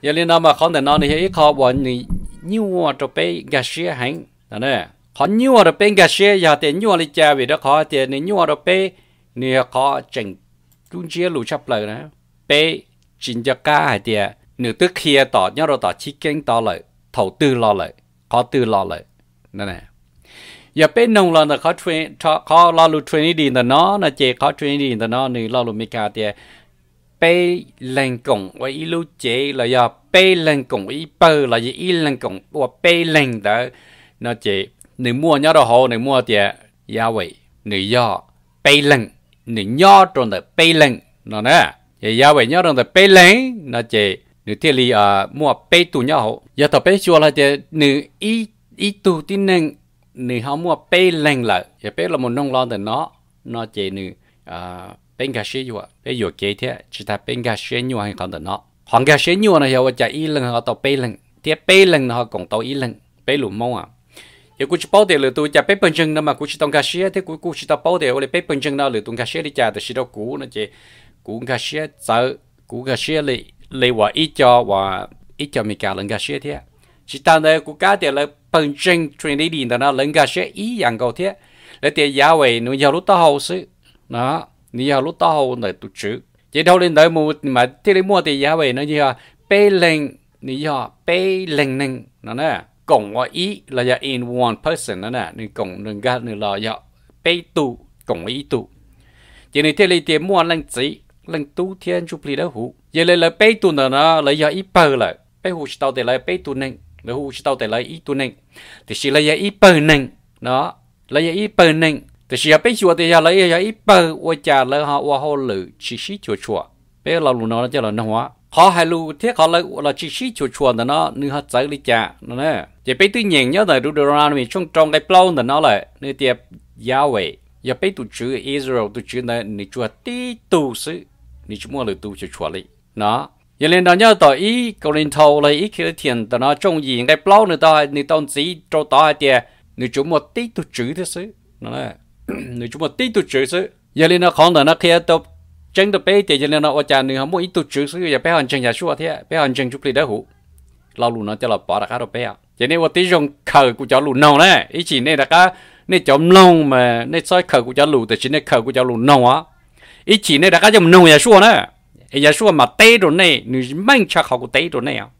Yog li no mas qhov ntawm no nws yog ib qho uas nws nyuaj rau peb nkag siab heev. Qhov nyuaj rau peb nkag siab yog tias nyuaj li cas? Vim rau qhov tias nws nyuaj rau peb, nws yog qhov tseem lub ntsiab lus tshaj plaws na. Peb tsis nco qab hais tias nws twb qhia tom nyob rau tom Chiv Keeb tod lawm, thaum twg los lawm, qhov twg los lawm. Yog peb noog los ntawm qhov lo lus Trinity ntawm no no ces qhov Trinity ntawm no nws lo lus Meskas tias peb leeg koom ua ib lub cev los yog peb leeg koom ua ib pawg los yog ib leeg koom ua peb leeg ntawd no ces nws muaj nyob rau hauv, nws muaj tias Yahweh nws yog peb leeg, nws nyob rau ntawm peb leeg no na. Yog Yahweh nyob rau ntawm peb leeg no ces nws thiaj li muaj peb tug nyob hauv. Yog thaum peb xyuas los tias nws ib tug tib neeg nws ho muaj peb leeg lawm, yog peb los mus noog los ntawm no no ces nws peb nkag siab yuam, peb yuam kev thiab tsis tas peb nkag siab nyuaj heev qhov ntawm no. Qhov nkag siab nyuaj no yog ua cas ib leeg ho tau peb leeg thiab peb leeg no ho koom tau ib leeg, peb lus Hmoob. Ces kuv tsis paub tias lwm tus cas peb pawg ntseeg no mas kuv tsis tau nkag siab thiab kuv kuj tsis tau paub tias ua li peb pawg ntseeg no lwm tus nkag siab li cas, tab sis rau kuv no ces kuv nkag siab txawv, kuv nkag siab li uas ib co, ib co Amelikas lawv nkag siab thiab. Tsis tas ntawd kuv kav tias lawv pawg ntseeg Trinity ntawm no lawv nkag siab ib yam nkaus thiab. Lawv tias Yahweh nws yog lub taub hau xwb, nws yog lub taub hau ntawm tus Tswv. Ces dhau li ntawd mus mas thiaj li muaj tias Yahweh no yog peb leeg, nws yog peb leeg neeg no na, koom ua ib los yog in one person no na, nws koom nws nkag nws los yog peb tug koom ua ib tug. Ces nws thiaj li tias muaj Leej Txiv, Leej Tub thiab Ntsuj Plig Dawb Huv. Yog li lawv peb tug ntawm no lawv yog ib pawg lawm, peb hu tsis tau tias lawv peb tug neeg, lawv hu tsis tau tias lawv ib tug neeg, tiam sis lawv yog ib pawg neeg no. Lawv yog ib pawg neeg, tiam sis yog peb xyuas tias yog lawv yog ib pawg ua cas lawv ho ua hauj lwm tsis sib cuam tshuam? Peb lo lus no coj los noog, qhov hais lus thiab qhov lawv los tsis sib cuam tshuam ntawm no nws ho txawv li cas no? Ces peb twb nyeem nyob ntawm Deuteronomy tshooj rau nqe plaub ntawm no lawm, nws tias Yahweh yog peb tus Tswv, Israel tus Tswv ntawd nws tsuas tib tug xwb, nws tsis muaj lwm tus cuam tshuam li no. Yog li no nyob tom ib Kaulinthaus los ib Khilithias ntawm no tshooj yim nqe plaub nws tau, nws tau ntxiv rau tod hais tias nws tsuas muaj tib tug Tswv thiab xwb, nws tsuas muaj tib tug Tswv xwb. Yog li no qhov ntawm no qhia tau tseeb rau peb tias yog li no ua cas nws ho muaj ib tug Tswv xwb, yog peb ho ntseeg Yahshua thiab peb ho ntseeg Ntsuj Plig Dawb Huv. Lo lus no coj los pov rov qab rau peb, ces nej ua tib zoo khaws kuv cov lus noog na. Ib chim nej rov qab, nej cov mloog mas nej txhob khaws kuv cov lus, tiam sis nej khaws kuv cov lus noog os. Ib chim nej rov qab coj mus noog Yahshua na, es Yahshua mam teb rau nej, nws meej tshaj qhov kuv teb rau nej os.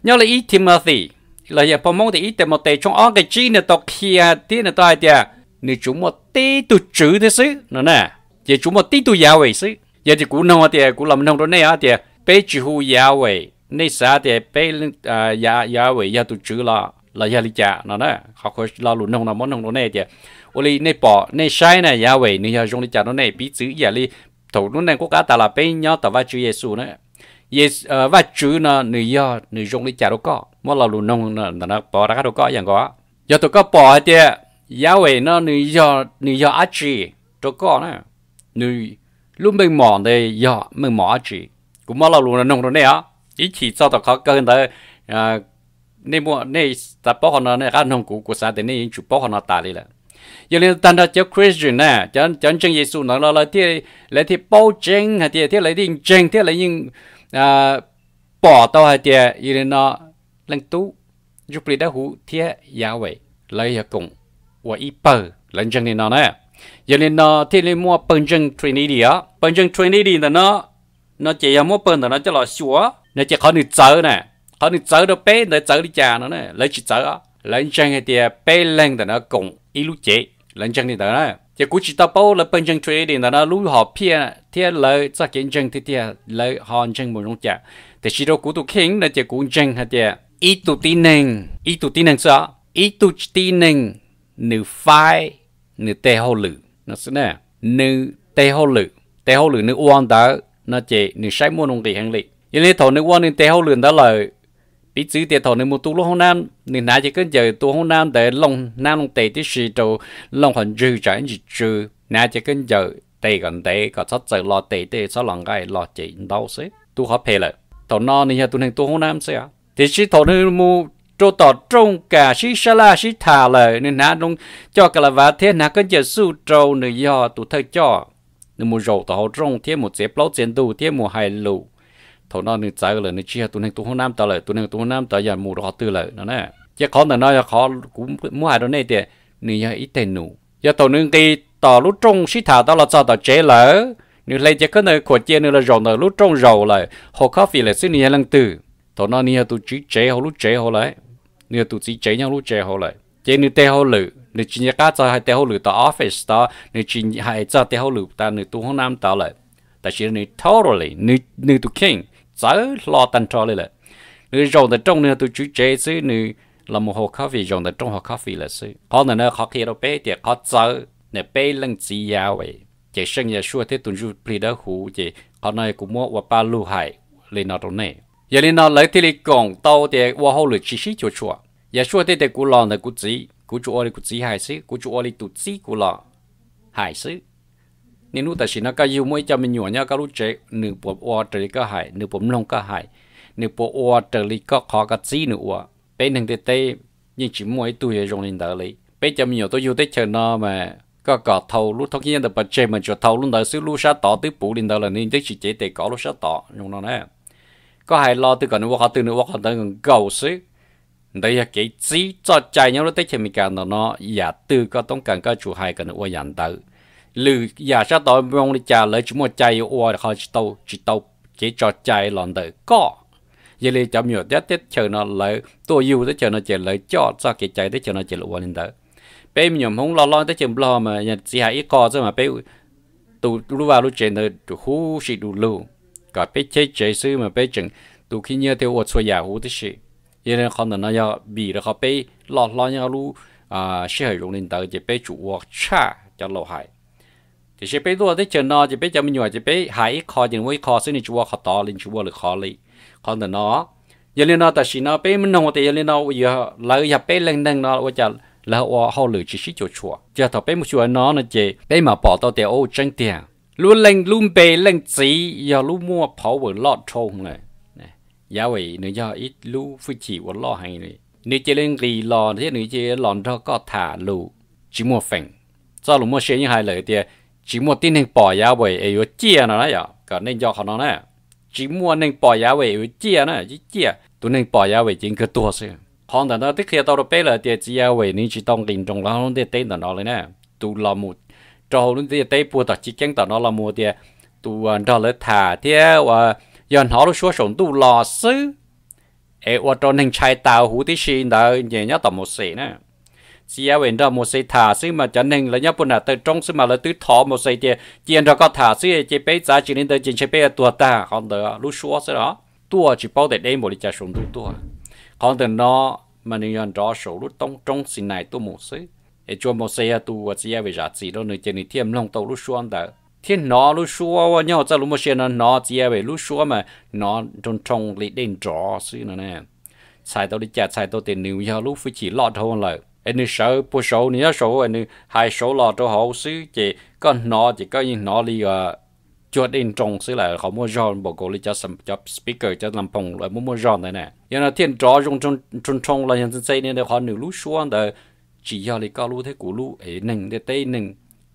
Nyob li ib Timothy los yog phau Hmoob tias ib Timautes tshooj ob nqe tsib nws tau qhia thiab nws tau hais tias nws tsuas muaj tib tug Tswv thiab xwb no na, ces tsuas muaj tib tug Yahweh xwb. Yog tias kuv noog tias kuv los noog rau nej tias peb tsis hu Yahweh, nej xav tias peb Yahweh yog tus Tswv los los yog li cas no na. Qhov lo lus noog no muab noog rau nej tias ua li nej pom nej saib na, Yahweh nws yog zoo li cas rau nej? Piv txwv ib yam li thaum lub neej qub qab tas los peb nyob tom Vajtswv Yexus na, Vajtswv no nws yog nws zoo li cas rau koj? Muab lo lus noog ntawm no pov rov qab rau koj ib yam nkaus. Yog thaum koj pom hais tias Yahweh no nws yog dab tsi rau koj na, nws lub meej mom ntawd yog meej mom dab tsi? Kuv muab lo lus no noog rau nej os. Ib chim txog tom qhov kawg ntawd, nej muaj, nej xav paub qhov no nej rov qab noog kuv, kuv xav tias nej yuav tsum paub qhov no tas li lawm. Yog li tag nrho cov Christian na, cov ntseeg Yexus ntawd los lawv thiaj paub tseeb hais tias thiab lawv thiaj ntseeg thiab lawv yeej pom tau hais tias yog li no Leej Tub, Ntsuj Plig Dawb Huv thiab Yahweh lawv yog koom ua ib pawg, lawv ntseeg li no na. Yog li no thiaj li muaj pawg ntseeg Trinity os. Pawg ntseeg Trinity ntawm no, no ces yog muab pawg ntawm no coj los xyuas no ces qhov nws txawv na, qhov nws txawv rau peb ntawd txawv li cas no na? Lawv tsis txawv, lawv ntseeg hais tias peb leeg ntawm no koom ib lub cev, lawv ntseeg li ntawd na. Ces kuv tsis tau paub lawv pawg ntseeg Trinity ntawm no lub hom phiaj thiab lawv txoj kev ntseeg tiag tiag lawv ho ntseeg mus zoo cas, tiam sis rau kuv tus kheej no ces kuv ntseeg hais tias ib tug tib neeg, ib tug tib neeg xwb os, ib tug tib neeg, nws faib nws tes hauj lwm no xwb na. Nws tes hauj lwm, tes hauj lwm nws ua ntawd no ces nws saib muaj nuj nqis heev li. Yog li thaum nws ua nws tes hauj lwm ntawd lawm, piv txwv tias thaum nws mus tu lub hoob nab, nws hnav cov khaub ncaws tu hoob nab ntawd looj hnab looj tes tib si rau looj qhov ntswg tsam ib ntsis tsw, hnav cov khaub ncaws tes kom ntev kom txhob txawm lo tes tej, txhob lo nqaij lo ces ntaub xwb, tu qhov phem lawm. Thaum no nws yog tus neeg tu hoob nab xwb. Tiam sis thaum nws mus rau tom rooj kam sib sab laj sib tham lawm, nws hnav coj ka la vas thiab hnav khaub ncaws xuj rau nws yog tus thawj coj, nws mus zaum tom hauv rooj thiab mus txiav plaub txiav ntug thiab mus hais lus Thaum no nws txawv lawm, nws tsis yog tus neeg tu hoob nab tod lawm, tus neeg tu hoob nab tod yog mus rau qhov twg lawm no na. Ces qhov ntawm no yog qhov kuv muab hais rau nej tias nws yog ib teg num. Yog thaum nws nqis tom lub rooj sib tham tod los txog tom tsev lawm, nws hle cev khaub ncaws khuam cia nws los zaum ntawm lub rooj zaum lawm, haus coffee lawm xwb, nws yog leej twg? Thaum no nws yog tus tswv tsev hauv lub tsev hauv lawm, nws yog tus txiv tsev nyob lub tsev hauv lawm. Ces nws tes hauj lwm nws tsis nco qab txog hais tes hauj lwm tom office tod, nws tsis hais txog tes hauj lwm tas nws tu hoob nab tod lawm. Tab sis nws totally, nws tus kheej txawv hlo tag nrho li lawm. Nws zaum ntawm rooj, nws yog tus tswv tsev xwb, nws los mus haus coffee, zaum ntawm rooj haus coffee lawm xwb. Qhov ntawm no qhov qhia rau peb tias qhov txawv ntawm peb leej txiv Yahweh, ces seej Yahshua thiab tus Ntsuj Plig Dawb Huv, ces qhov no kuv muab ua paj lug hais li no rau nej. Yog li no lawv thiaj li koom tau tias ua hauj lwm tsis sib cuam tshuam. Yahshua thiaj tias kuv los ntawm kuv txiv, kuv tsuas ua li kuv txiv hais xwb, kuv tsuas ua li tus txib kuv los hais xwb. Niaj hnub tam sim no koj yug muaj ib co me nyuam nyob koj lub tsev, nws puas ua raws li koj hais, nws puas mloog koj hais, nws puas ua raws li koj qhov koj txib nws ua? Peb neeg ntiaj teb yeej tsis muaj ib tug yuav zoo li ntawd li. Peb cov me nyuam tuaj yug teb chaws no mas koj kom thau lub thoob khib nyiab ntawd pov tseg mas tsuas thau lub ntawd xwb, lub sab tod twb puv li ntawd lawm, nws twb tsis cev tes kov lub sab tod zoo no na. Koj hais lo twg kom nws ua qhov twg nws ua qhov ntawd nkaus xwb. Ntawd yog kev txib txoj cai nyob lub teb chaws Amelikas ntawm no, yam twg koj toob kas koj tsum hais kom nws ua yam ntawd. Lwm yam sab tod zoo li cas lawv tsis muaj cai yuav ua, qhov tsis tau, tsis tau kev tso cai los ntawm koj. Yog li cov me nyuam nyob teb chaws no lawv tuaj yug teb chaws no ces lawv coj txoj kev cai teb chaws no ces lawv ua li ntawd. Peb me nyuam Hmoob loj hlob teb chaws Nplog mas yog txiv hais ib qho xwb mas peb tu lub vaj lub tsev ntawd huv si du lug, kom peb cheb tsev xwb mas peb tseem tu khib nyiab thiab ua txhua yam huv tib si. Yog li qhov ntawm no yog vim rau qhov peb loj hlob nyob lub sij hawm zoo li ntawd ces peb tsum ua tshaj cov laus hais. Tiam sis peb tuaj teb chaws no ces peb cov me nyuam ces peb hais ib qho ces nws ua ib qho xwb, nws tsis ua qhov tod li, nws tsis ua lwm qhov li. Qhov ntawm no, yog li no tam sim no peb muab noog tias yog li no, lawv yog peb leej neeg no ua cas lawv ua hauj lwm tsis sib cuam tshuam? Yog thaum peb mus xyuas no no ces peb mam pom tau tias ua tseeb tiag, lub leej lub npe leej txiv yog lub muaj power loj dhau lawm. Yahweh nws yog ib lub hwj chim uas loj heev li, nws cia li nqis los thiab nws cia li los nrog koj tham lus tsis muaj feem. Txoj lus Mauxes yeej hais lawm tias tsis muaj tib neeg pom Yahweh es yuav ciaj no na yom, kom nej nco qhov no na. Tsis muaj neeg pom Yahweh es yuav ciaj na, ciaj, tus neeg pom Yahweh ces nkawd tuag xwb. Qhov ntawm no twb qhia tau rau peb lawm tias txiv Yahweh nws tsis tau nqis nroos los hauv lub ntiaj teb ntawm no li na. Tus los mus rau hauv lub ntiaj teb puag tom chiv keeb tom no los mus tias tus nrog lawv tham thiab uas yog hnov lub suab saum ntuj los xwb es ua rau neeg ntshai tas huv tib si ntawd ces nyob tom Mauxes na. Txiv Yahweh nrog Mauxes tham xwb mas cov neeg lawv nyob puag nram taw roob xwb mas lawv twb thov Mauxes tias cia nrog koj tham xwb ces peb txav tsis li ntawd ces ntshe peb yuav tuag tag. Qhov ntawd lub suab xwb os, tuaj tsis paub tias deb npaum li cas saum ntuj tuaj. Qhov ntawm no mas nws yog nrov saum lub toob roob Xinais tuaj mus xwb, es tsuas Mauxes yog tus uas txiv Yahweh zam txim rau nws ces nws thiaj mloog tau lub suab ntawd thiab hnov lub suab nyob hauv txoj lus Mauxes no, hnov txiv Yahweh lub suab mas hnov nroo nroo li dej nrov xwb no na. Txhais tau li cas? Txhais tau tias nws yog lub hwj chim loj dhau lawm es nws sawv puag saud, nws nyob saud, nws hais saud los rau hauv xwb ces koj hnov ces koj yeej hnov li cuag dej nroo xwb lawm, qhov muaj zog npaum nkaus li cov, cov speaker, cov lam phoom lawv muaj muaj zog ntawd na. Yog no thiaj nrov zoo nroo nroo los yog ntxhe ntxhe li ntawd, qhov nws lub suab ntawd tsis yog li koj lub thiab kuv lub es neeg ntiaj teb neeg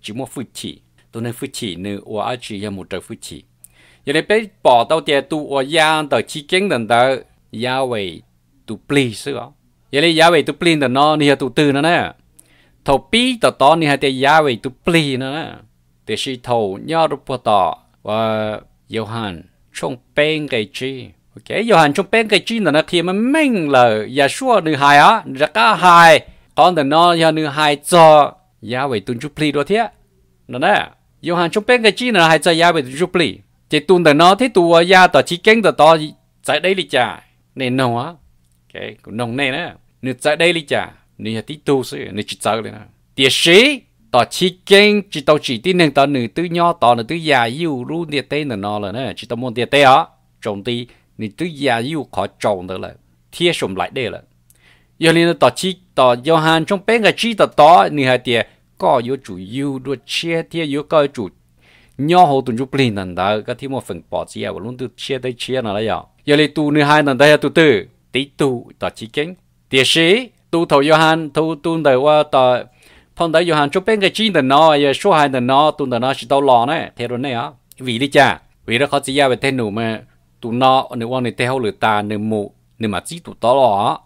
tsis muaj hwj chim. Tus neeg hwj chim nws ua dab tsi yog mus raws hwj chim. Yog li peb pom tau tias tus uas ya ntawm chiv keeb ntawm ntawd, Yahweh tus plig xwb os. Yog li Yahweh tus plig ntawm no nws yog tus twg no na? Thaum pib tom tod nws hais tias Yahweh tus plig no na, tiam sis thaum nyob rau puag tom Yauhas tshooj peb nqe tsib, Yauhas tshooj peb nqe tsib ntawm no qhia meej meej lawm, Yahshua nws hais os, nws rov qab hais. Qhov ntawm no yog nws hais txog Yahweh tus ntsuj plig dua thiab no na. Yauhas tshooj peb nqe tsib ntawm no hais txog Yahweh tus ntsuj plig, ces tus ntawm no thiab tus uas ya tom chiv keeb ntawm tod txawv deb li cas? Nej noog, kuv noog nej na, nws txawv deb li cas? Nws yog tib tug xwb, nws tsis txawv li na. Tiam sis tom chiv keeb tsis tau tsim tib neeg tod, nws twb nyob tod, nws twb ya yuj lub ntiaj teb ntawm no lawm na, tsis tau muaj ntiaj teb os, tsaus nti, nws twb ya yuj qhov tsaus ntawd lawm thiab saum nplaim dej lawm. Yog li no tom, tom Yauhas tshooj peb nqe tsib tom tod nws hais tias koj yuav tsum yug dua tshiab thiab yuav, koj yuav tsum nyob hauv tus ntsuj plig ntawm ntawd koj thiaj muaj feem pom txiv Yahweh lub ntuj tshiab teb tshiab no lauj. Yog, yog li tus nws hais ntawm ntawd yog tus twg? Tib tug tom chiv keeb. Tiam sis tus thaum Yauhas, tus ntawm uas tom phau ntawv Yauhas tshooj peb nqe tsib ntawm no, Yahshua hais ntawm no, tus ntawm no tsis tau los na, qhia rau nej os. Vim li cas? Vim rau qhov txiv Yahweh tej num mas tus no nws ua nws tes hauj lwm tas nws mus nws mam txib tus tod los.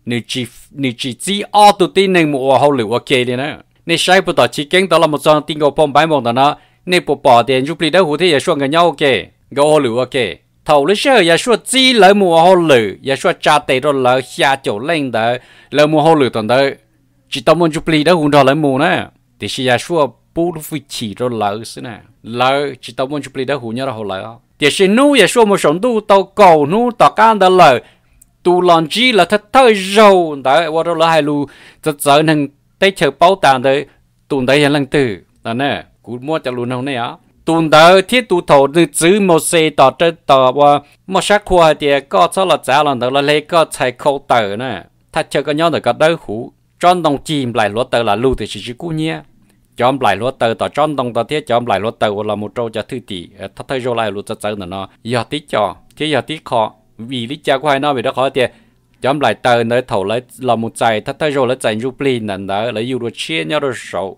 Nws tsis txib ob tug tib neeg mus ua hauj lwm ua ke li na. Nej saib puag tom Chiv Keeb tod los mus txog ti nkaus phau Npaiv Npaum ntawm no, nej puas pom tias Ntsuj Plig Dawb Huv thiab Yeshua nkawd nyob ua ke, nkawd ua hauj lwm ua ke? Thaum lub sij hawm Yeshua txib lawv mus ua hauj lwm, Yeshua tsa tes rau lawv xya caum leej ntawd, lawv mus hauj lwm thaum ntawd tsis tau muaj Ntsuj Plig Dawb Huv nrog lawv mus na. Tiam sis Yeshua pub lub fwj chim rau lawv xwb na, lawv tsis tau muaj Ntsuj Plig Dawb Huv nyob rau hauv lawv. Tiam sis hnub Yeshua mus saum ntuj tau kaum hnub tom qab ntawd lawm, tus los ntsib lawv thawj thawj zaug ntawd ua rau lawv hais lus txawv txawv neeg teb chaws paub tas ntawd, tus ntawd yog leej twg? Kuv muab cov lus noog nej os. Tus ntawd thiab tus thaum nws txwv Mauxes tom, tom uas muaj sab qhua hais tias koj txhob los txav los ntawd los hle koj txhais khau tawm na, thaj chaw koj nyob ntawm ko dawb huv, tsob ntoo cig nplaim hluav taws lam lug tiam sis tsis kub hnyiab. Cov nplaim hluav taws tom tsob ntoo tod thiab cov nplaim hluav taws uas los mus rau cov thwj tim thawj thawj zaug lawv hais lus txawv txawv ntawm no yog tib co thiab yog tib qho. Vim li cas kuv hais no? Vim rau qhov tias cov nplaim taws ntawd thaum lawv los mus txais thawj thawj zaug lawv txais ntsuj plig ntawm ntawd lawv yug dua tshiab nyob rau saum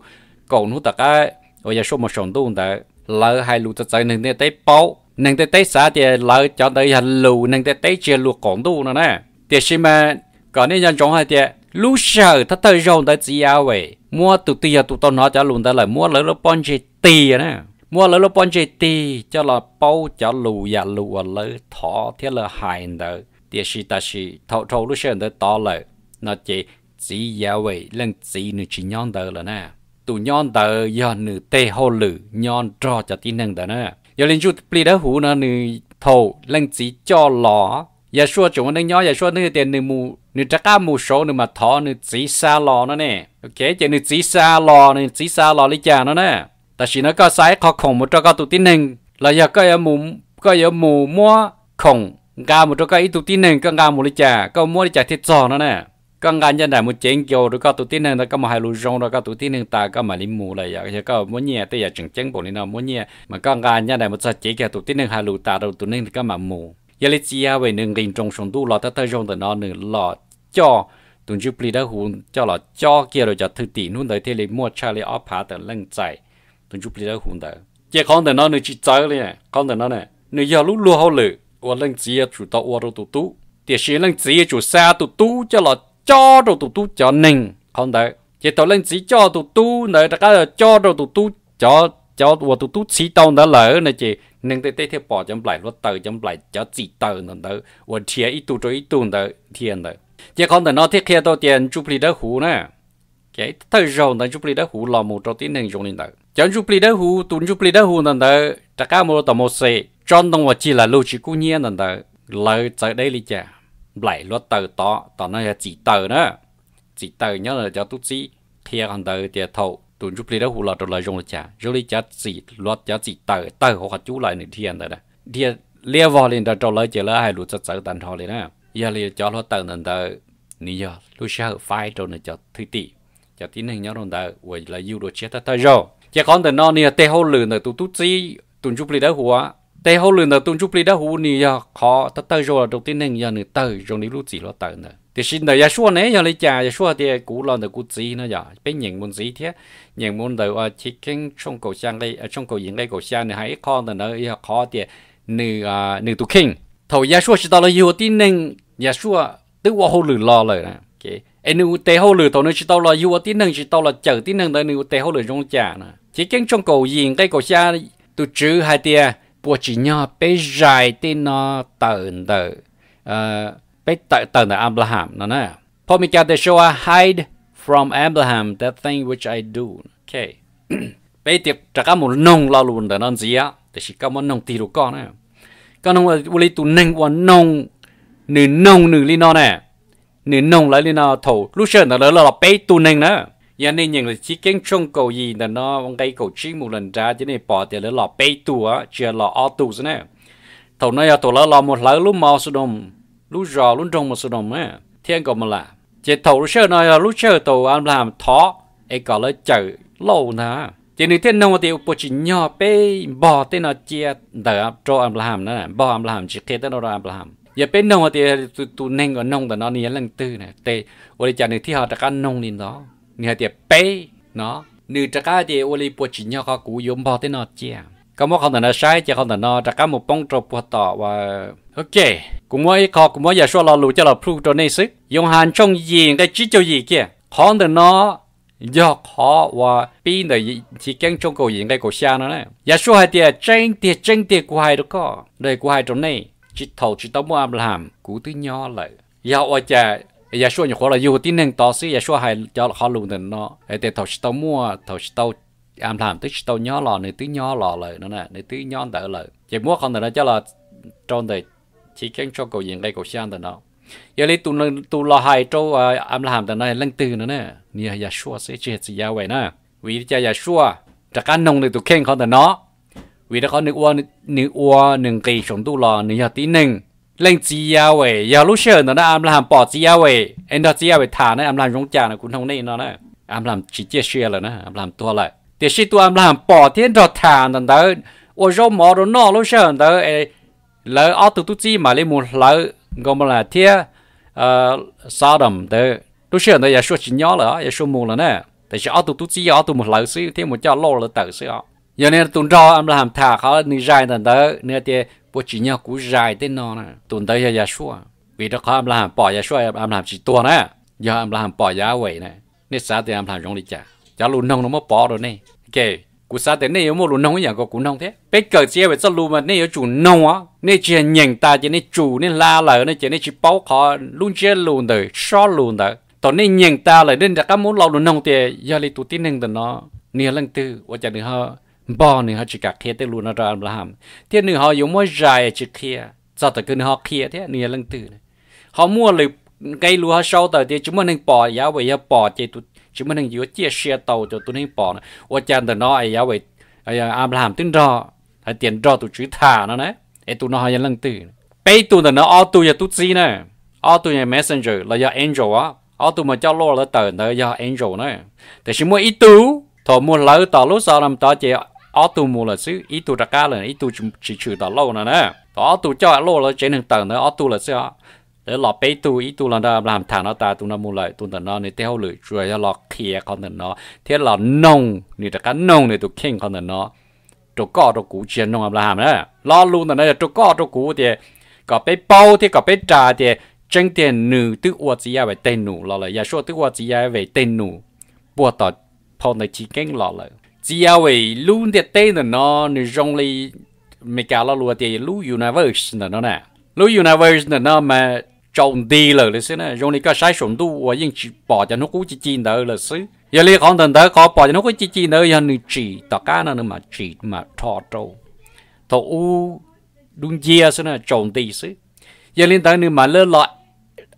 kaum hnub tom qab uas Yeshua mus saum ntuj ntawd, lawv hais lus txawv txawv neeg ntiaj teb paub, neeg ntiaj teb xav tias lawv cov ntawd yog lus neeg ntiaj teb tsis yog lus qaum ntuj no na. Tiam sis mas kom nej nco ntsoov hais tias lub sij hawm thawj thawj zaug ntawd txiv Yahweh muab tus twg yog tus tau hnov cov lus ntawd lawm muab lawv lub pob ntseg tig na, muab lawv lub pob ntseg tig coj los paub cov lus yam lus uas lawv thov thiab lawv hais ntawd. Tiam sis tam sim thaum dhau lub sij hawm ntawd tod lawm no ces txiv Yahweh leej txiv nws tsis nyob ntawd lawm na. Tus nyob ntawd yog nws tej hauj lwm nyob nrog cov tib neeg ntawd na. Yog li ntsuj plig dawb huv no nws thaum leej txiv coj los, Yahshua tseem ua neej nyob, Yahshua twb tias nws rov qab mus saud nws mam thov nws txiv xa los no ne. Ces nws txiv xa los, nws txiv xa los li cas no na? Tam sim no koj xa ib qho khoom mus rau koj tus tib neeg los yog koj yuav mus muab khoom nqa mus rau koj ib tug tib neeg, koj nqa mus li cas, koj muab li cas thiaj txog no na? Koj nqa ncaj nraim mus cev nkaus rau koj tus tib neeg ntawd, koj mus hais lus zoo rau koj tus tib neeg tas koj mam li mus lawm. Yog koj muab nyiaj, tej yam tseem ceeb npaum li no muab nyiaj mas koj nqa ncaj nraim mus txog cev kiag tus tib neeg hais lus tas rau tus neeg koj mam mus. Yog li txiv Yahweh nws nqis nroos saum ntuj los thawj thawj zaug ntawm no nws los coj tus ntsuj plig dawb huv coj los cob kiag rau cov thwj tim, hnub ntawd thiaj li muaj tshaj li ob phav tawm leej txais tus ntsuj plig dawb huv ntawd. Ces qhov ntawm no nws tsis txawv li, qhov ntawm no nws yog lub luag hauj lwm uas leej txiv yuav tsum tau ua rau tus tub, tiam sis leej txiv yuav tsum xa tus tub coj los cob rau tus tub cov neeg qhov ntawd. Ces thaum leej txiv coj tus tub ntawd rov qab los cob rau tus tub, cov uas tus tub txhiv tau ntawd lawm no ces neeg ntiaj teb thiaj pom cov nplaim hluav taws, cov nplaim cov txim taws ntawm ntawd uas dhia ib tug rau ib tug ntawd dhia ntawd. Ces qhov ntawm no thiaj qhia tau tias ntsuj plig dawb huv na, thawj zaug ntawd ntsuj plig dawb huv los mus rau tib neeg zoo li ntawd. Cov ntsuj plig dawb huv, tus ntsuj plig dawb huv ntawm ntawd rov qab mus rau tom Mauxes, tsob ntoo uas cig lam lug tsis kub hnyiab ntawm ntawd, lawv txawv deb li cas? Nplaim hluav taws tod, tom no yog txim taws na. Txim taws nyob cov tub txib qhia qhov ntawd tias thaum tus ntsuj plig dawb huv los rau lawv zoo li cas, zoo li cov txim, cov txim taws tawg hauv qhov cub los nws dhia ntawd, dhia liab vog li ntawd rau lawv ces lawv hais lus txawv txawv tag nrho li na. Yog li cov hluav taws ntawm ntawd nws yog lub sij hawm faib rau nws cov thwj tim, cov tib neeg nyob rau ntawd uas lawv yug dua tshiab thawj thawj zaug. Ces qhov ntawm no nws yog tes hauj lwm ntawm tus tub txib tus ntsuj plig dawb huv. Tes hauj lwm ntawm tus ntsuj plig dawb huv nws yog qhov thawj thawj zaug los rau tib neeg, yog nws tawg zoo li lub txim hluav taws ntawd. Tiam sis ntawm Yahshua ne yog li cas? Yahshua tias kuv los ntawm kuv txiv no yog peb nyeem mus ntxiv thiab, nyeem mus ntawm uas Chiv Keeb tshooj kaum yim nqe kaum xya nws hais ib qho ntawm ntawd yog qhov tias nws, nws tus kheej. Thaum Yahshua tsis tau los yug ua tib neeg, Yahshua twb ua hauj lwm los lawm, es nws ua tes hauj lwm thaum nws tsis tau los yug ua tib neeg, tsis tau los cawm tib neeg ntawd nws ua tes hauj lwm zoo li cas na? Chiv Keeb tshooj kaum yim nqe kaum xya, tus Tswv hais tias puas tsim nyog peb zais tej no tawm ntawm, peb tawm tawm ntawm Anplaham no na. Phau Meskas tias, Shall I hide from Abraham that thing which I do? Peb rov qab mus noog lo lus ntawm no ntxiv, tiam sis koj muab noog tig rau koj na. Koj noog ua li tus neeg uas noog, nws noog nws li no na, nws noog lawv li no thaum lub sij hawm ntawd lawv los peb tug neeg na. Yog nej nyeem Chiv Keeb tshooj kaum yim ntawm no nqe kaum tsib mus lawm nrad ces nej pom tias lawv los peb tug, tsis yog los ob tug xwb na. Thaum no yog thaum lawv los mus hlawv lub Mauxes Dome, lub zos lub nroog Mauxes Dome thiab Nkaumaulas. Ces thaum lub sij hawm no yog lub sij hawm thaum Anplaham thov es kom lawv cawm Lauj ntag. Ces nws thiaj noog tias puas tsim nyog peb npog tej no cia ntawm rau Anplaham na, npog Anplaham tsis qhia tej no rau Anplaham. Yog peb noog tias tus neeg uas noog ntawm no nws yog leej twg na, ua li cas nws thiaj ho rov qab noog li ntawd? Nws hais tias peb no, nws rov qab tias ua li puas tsim nyog qhov kuv yuav npog tej no cia? Koj muab qhov ntawm no saib ces qhov ntawm no rov qab mus poob rau puag tom uas, ok, kuv muab ib qho, kuv muab Yausuas lo lus coj los proof rau nej xwb. Yauhas tshooj yim nqe tsib caug yim kiag, qhov ntawm no yog qhov uas pib ntawm Chiv Keeb tshooj kaum yim nqe kaum xya no na. Yausuas hais tias, tseeb tiag tseeb tiag kuv hais rau koj, kuv hais rau nej, tsis thaum tsis tau muaj Anplaham kuv twb nyob lawm. Yog ua cas Yausuas nyuam qhuav los yug tib neeg tod xwb, Yausuas hais cov qhov lus ntawm no tias thaum tsis tau muaj, thaum tsis tau, Anplaham twb tsis tau nyob los nws twb nyob los lawm no, nws twb nyob ntawd lawm. Ces muab qhov ntawm no coj los rau ntawm Chiv Keeb tshooj kaum yim nqe kaum xya ntawm no. Yog li tus los hais rau Anplaham ntawm no leej twg no na? Nws yog Yausuas xwb, tsis yog txiv Yahweh na. Vim li cas Yausuas rov qab noog nws tus kheej qhov ntawm no? Vim rau qhov nws ua, nws ua nws nqis saum ntuj los nws yog tib neeg. Leej txiv Yahweh yog lub sij hawm ntawm no Anplaham pom txiv Yahweh es nrog txiv Yahweh tham na, Anplaham zoo cas no kuv noog nej no na. Anplaham tsis ciaj sia lawm na, Anplaham tuag lawm. Tiam sis tus Anplaham pom thiab nrog tham ntawm ntawd, ua zaub mov rau noj lub sij hawm ntawd es lawv ob tug tub txib mam li mus hlawv Nkaumaulas thiab Sodom ntawd. Lub sij hawm ntawd Yausuas tsis nyob lawm, Yausuas mus lawm na. Tiam sis ob tug tub txib yog ob tug mus hlawv xwb thiab mus coj Lauj lawv tawm xwb os. Yog nws tus nrog Anplaham tham qhov nws zais ntawm ntawd, nws hais tias puas tsim nyog kuv zais tej no na? Tus ntawd yog Yausuas. Vim rau qhov Anplaham pom Yausuas, Anplaham tsis tuag na. Yog Anplaham pom Yahweh na, nej xav tias Anplaham zoo li cas? Cov lus noog no muab pov rau nej. Kuv xav tias nej yuav muaj lus noog ib yam nkaus kuv noog thiab. Peb kawm txiv Yahweh txoj lus mas nej yuav tsum noog os. Nej tsis yog nyeem tas ces nej tsum, nej hla lawm no ces nej tsis paub qhov lub ntsiab lus ntawm sob lus ntawd. Thaum nej nyeem tas lawm nej rov qab muab lo lus noog tias yog li tus tib neeg ntawm no nws yog leej twg, ua cas nws ho npog, nws ho tsis kam qhia tej lus no rau Anplaham, thiab nws ho yuav muab zais tsis qhia, txog thaum kawg nws ho qhia thiab nws yog leej twg. Ho muaj lwm nqe lus ho sau tawm tias tsis muaj neeg pom, Yahweh yog pom ces tsis muaj neeg yuav ciaj sia tau cov tus neeg pom no. Ua cas ntawm no es Yahweh, Anplaham twb nrog, hais tias nrog tus Tswv tham no na, es tus no ho yog leej twg? Peb tug ntawm no ob tug yog tub txib na, ob tug yog messenger los yog angel os. Ob tug mas coj Lauj lawv tawm ntawd yog angel na. Tiam sis muaj ib tug thaum mus hlawv tom lub Sodom tod ces ob tug mus lawm xwb, ib tug rov qab lawm, ib tug tsis tshwm tom Lauj no na. Thaum ob tug coj Lauj lawv tsev neeg tawm ntawd ob tug lawm xwb os. Lawv los peb tug, ib tug los nrog Anplaham tham no tas, tus no mus lawm, tus ntawm no nws tej hauj lwm tsuas yog los qhia qhov ntawm no thiab los noog, nws rov qab noog nws tus kheej qhov ntawm no rau koj rau kuv, tsis yog noog Anplaham na. Lo lus ntawm no yog rau koj rau kuv tias kom peb paub thiab kom peb ras tias tseeb tiag nws twb ua txiv Yahweh tej num los lawm, Yausuas twb ua txiv Yahweh tej num puag tom phau ntawv Chiv Keeb los lawm. Txiv Yahweh lub ntiaj teb ntawm no nws zoo li Meskas lo lus tias lub universe ntawm no na. Lub universe ntawm no mas tsaus nti lawm li xwb na, zoo li koj saib saum ntuj uas yeej tsis pom cov hnub qub ci ci ntawd lawm xwb. Yog li qhov ntawm ntawd, qhov pom cov hnub qub ci ci ntawd yog nws tsim tom qab no nws mam tsim mam rho rau thaum ub dub nciab xwb na, tsaus nti xwb. Yog li ntawd nws mam li los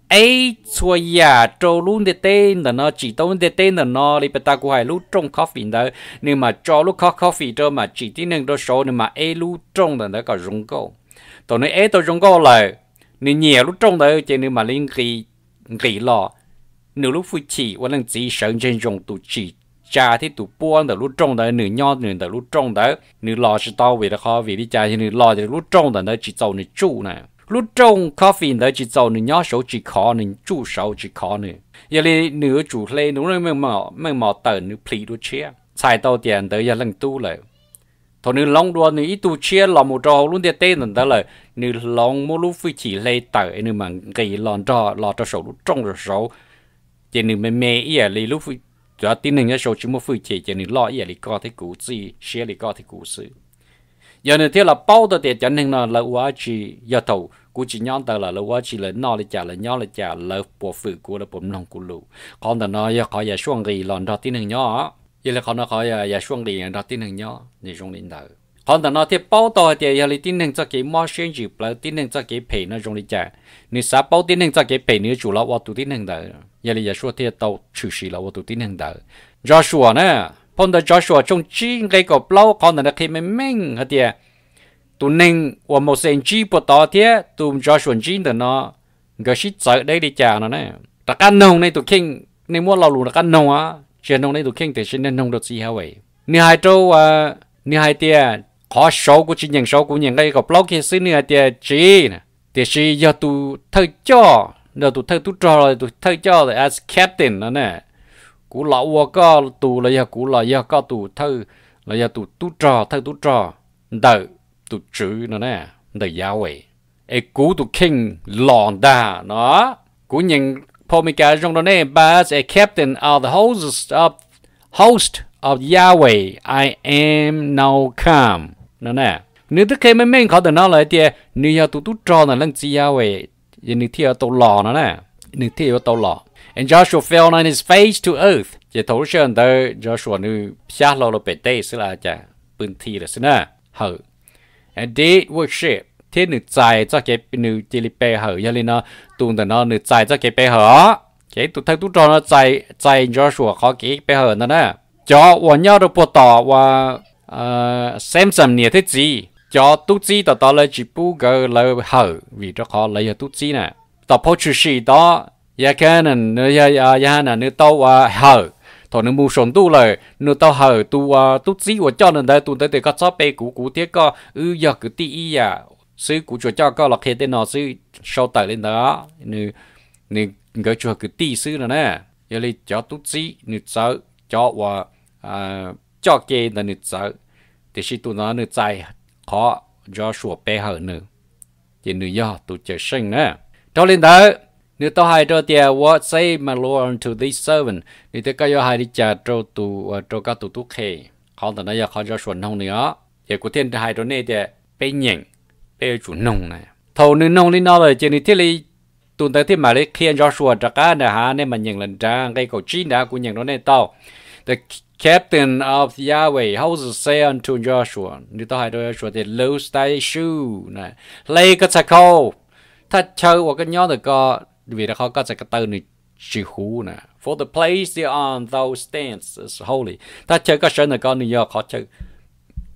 eb txhua yam rau lub ntiaj teb ntawm no, tsim tau lub ntiaj teb ntawm no li pas tas kuv hais lub rooj coffee ntawd, nws mam tso lub khob coffee rau, mam tsim tib neeg rau saud, nws mam eb lub rooj ntawm ntawd kom zoo nkauj. Thaum nws eb tau zoo nkauj lawm, nws nyiam lub rooj ntawd ces nws mam li nqis los. Nws lub hwj chim ua leej txiv sawv ntseg ntsoov tus tsim tsa thiab tus puab ntawm lub rooj ntawd, nws nyob nws ntawm lub rooj ntawd, nws los tsis tau vim rau qhov vim li cas yog nws los ces lub rooj ntawm ntawd tsis txaus nws tsuj na. Lub rooj coffee ntawd tsis txaus nws nyob saud tsis khov, nws tsuj saud tsis khov nws. Yog li nws yuav tsum hle nws lub meej mom tawm nws plhis dua tshiab, txhais tau tias ntawd yog leej tub lawm. Thaum nws hloov dua nws ib tug tshiab los mus rau hauv lub ntiaj teb ntawm ntawd lawm, nws hloov muab lub hwj chim hle tawm es nws mam nqis los nrog los rau saum lub rooj rau saud. Ces nws me me ib yam li lub, cov tib neeg nyob saud tsis muaj hwj chim ces nws loj ib yam li koj thiab kuv, txij siab li koj thiab kuv xwb. Yog nws thiaj los paub tau tias cov neeg no lawv ua dab tsi, yog thaum kuv tsis nyob ntawd los lawv ua dab tsi, lawv noj li cas, lawv nyob li cas, lawv puas fwm kuv, lawv puas mloog kuv lus. Qhov ntawm no yog qhov Yausuas nqis los nrog tib neeg nyob. Yog li qhov no qhov Yausuas nqis los nrog tib neeg nyob nws zoo li ntawd. Qhov ntawm no thiaj paub tau hais tias yog li tib neeg txoj kev mob siab ntsis plawv, tib neeg txoj kev phem no zoo li cas. Nws xav paub tib neeg txoj kev phem nws yuav tsum los ua tus tib neeg ntawd. Yog li Yausuas thiaj tau tshwm sim los ua tus tib neeg ntawd. Joshua na, phau ntawv Joshua tshooj tsib nqe kaum plaub qhov ntawm no qhia meej meej hais tias tus neeg uas Mauxes ntsib puag tod thiab tus Joshua ntsib ntawm no, nkawd sib txawv deb li cas no na. Rov qab noog nej tus kheej, nej muab lo lus rov qab noog, tsis yog noog nej tus kheej tiam sis nej noog rau txiv Yahweh. Nws hais rau, nws hais tias, qhov saud kuv tsis nyeem saud, kuv nyeem nqe kaum plaub kiag xwb, nws hais tias tsis, tiam sis yog tus thawj coj, yog tus thawj tub rog los tus thawj coj as captain no na, kuv los ua koj tus los yog kuv los yog koj tus thawj, los yog tus tub rog, thawj tub rog. ntawm tus Tswv no na, ntawm Yahweh, es kuv tus kheej los ntag no. Kuv nyeem phau Amelikas zoo rau nej, but as a captain of the host of, host of Yahweh, I am now come no na. Nws twb qhia meej meej qhov ntawm no lawm tias nws yog tus tub rog ntawm leej txiv Yahweh, es nws thiaj yuav tau los no na. Nws thiaj yuav tau los. And Joshua fell on his face to earth. Ces thaum lub sij hawm ntawd Joshua nws xyab hlo rau pem teb xwb, los cas pw nthi lawm xwb na, hawm. And did worship, thiab nws txais txoj kev, nws cia li pe hawm. Yog li no, tus ntawm no nws txais txoj kev pe hawm os. Ces tus thawj tub rog no txais, txais Joshua qhov kev pe hawm ntawd na. Cov uas nyob rau puag tom uas Samson niam thiab txiv, cov tub txib tom tod lawv tsis pub nkawd lawv hawm vim rau qhov lawv yog tub txib na. Tom phau Tshwm Sim tod, Yakanaan, Yahanan nws tau uas hawm, thaum nws mus saum ntuj lawm nws tau hawm tus uas tub txib uas coj nws ntawd, tus ntawd tias koj txhob pe kuv, kuv thiab koj wb yog kwv tij ib yam xwb, kuv tsuas coj koj los qhia tej no xwb, sau tawm li ntawd. Nws, nkawd tsuas kwv tij xwb no na. Yog li cov tub txib nws txawv, cov uas coj ke ntawd nws txawv, tiam sis tus no nws txais qhov Joshua pe hawm nws, ces nws yog tus cawm seej na. Dhau li ntawd, nws tau hais rau tias, What saith my lord unto this servant? Nws tias koj yuav hais li cas rau tus, rau koj tus tub qhe? Qhov ntawm no yog qhov Joshua noog nws os. Ces kuv thiaj hais rau nej tias peb nyeem, peb yuav tsum noog na. Thaum nws noog li no lawm ces nws thiaj li, tus ntawd thiaj mam li qhia Joshua rov qab nram hav, nej mam nyeem lawm nrad nqe kaum tsib nrad kuv nyeem rau nej tau. The captain of Yahweh host said unto Joshua, nws tau hais rau Joshua tias, Loose thy shoe, hle koj txhais khau. Thaj chaw uas koj nyob ntawm ko, vim rau qhov koj txhais ko taw nws tsis huv na. For the place on thou stands is holy, thaj chaw koj sawv ntawm ko nws yog qhov chaw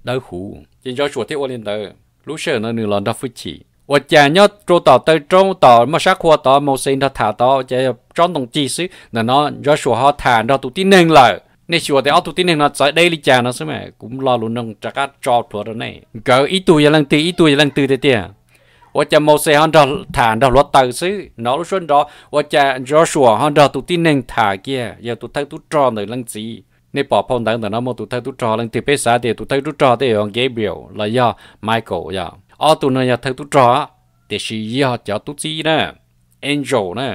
dawb huv. Ces Joshua thiaj ua li ntawd. Lub sij hawm ntawd nws los nrog hwj chim. Ua cas nyob rau tom taw roob tom muaj sab qhua tod Mauxes nrog tham tod ces yog tsob ntoo cig xwb, ntawm no Joshua ho tham nrog tus tib neeg lawm. Nej xyuas tias ob tug tib neeg no txawv deb li cas no xwb mas kuv lo lus noog rov qab tso plhuav rau nej. Nkawd ib tug yog leej twg, ib tug yog leej twg tiag tiag? Ua cas Mauxes ho nrog tham nrog hluav taws xwb no lub suab nrov, ua cas Joshua ho nrog tus tib neeg tham kiag yog tus thawj tub rog ntawm leej txiv? Nej pom phau ntawv ntawm no muaj tus thawj tub rog leej twg? Peb xav tias tus thawj tub rog tej yog Gabriel los yog Michael, yog ob tug no yog thawj tub rog, tiam sis yog cov tub txib na, angel na.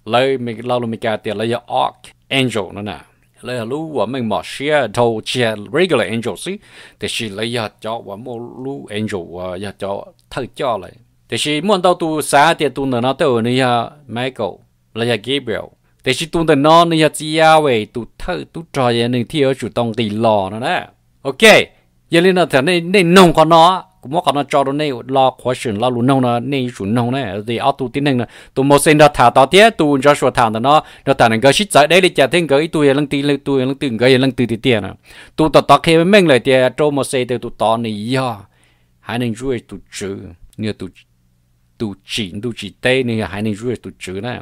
Lawv lo lus Meskas tias lawv yog archangel no na. Lawv yog lub uas meej mom siab dhau, tsis yog regular angel xwb, tiam sis lawv yog cov uas muaj lub angel uas yog cov thawj coj lawm. Tiam sis muaj ntau tus xav tias tus ntawm no tej zaum nws yog Michael los yog Gabriel, tiam sis tus ntawm no nws yog txiv Yahweh tus thawj tub rog, yog nws thiaj yuav tsum tau nqis los no na. Ok, yog li no thaum nej noog qhov no, kuv muab qhov no tso rau nej lo qhuav seem lo lus noog no nej yuav tsum noog na. Ob tug tib neeg no, tus Mauxes nrog tham tod thiab tus Joshua tham ntawm no nrog tham, nkawd sib txawv deb li cas thiab nkawd ib tug yog leej twg, ib tug yog leej twg, nkawd yog leej twg tiag tiag na? Tus tom tod qhia meej lawm tias rau Mauxes tias tus tod nws yog haiv neeg Jewish tus tswv, nws yog tus tsim ntuj tsim teb, nws yog haiv neeg Jewish tus tswv na.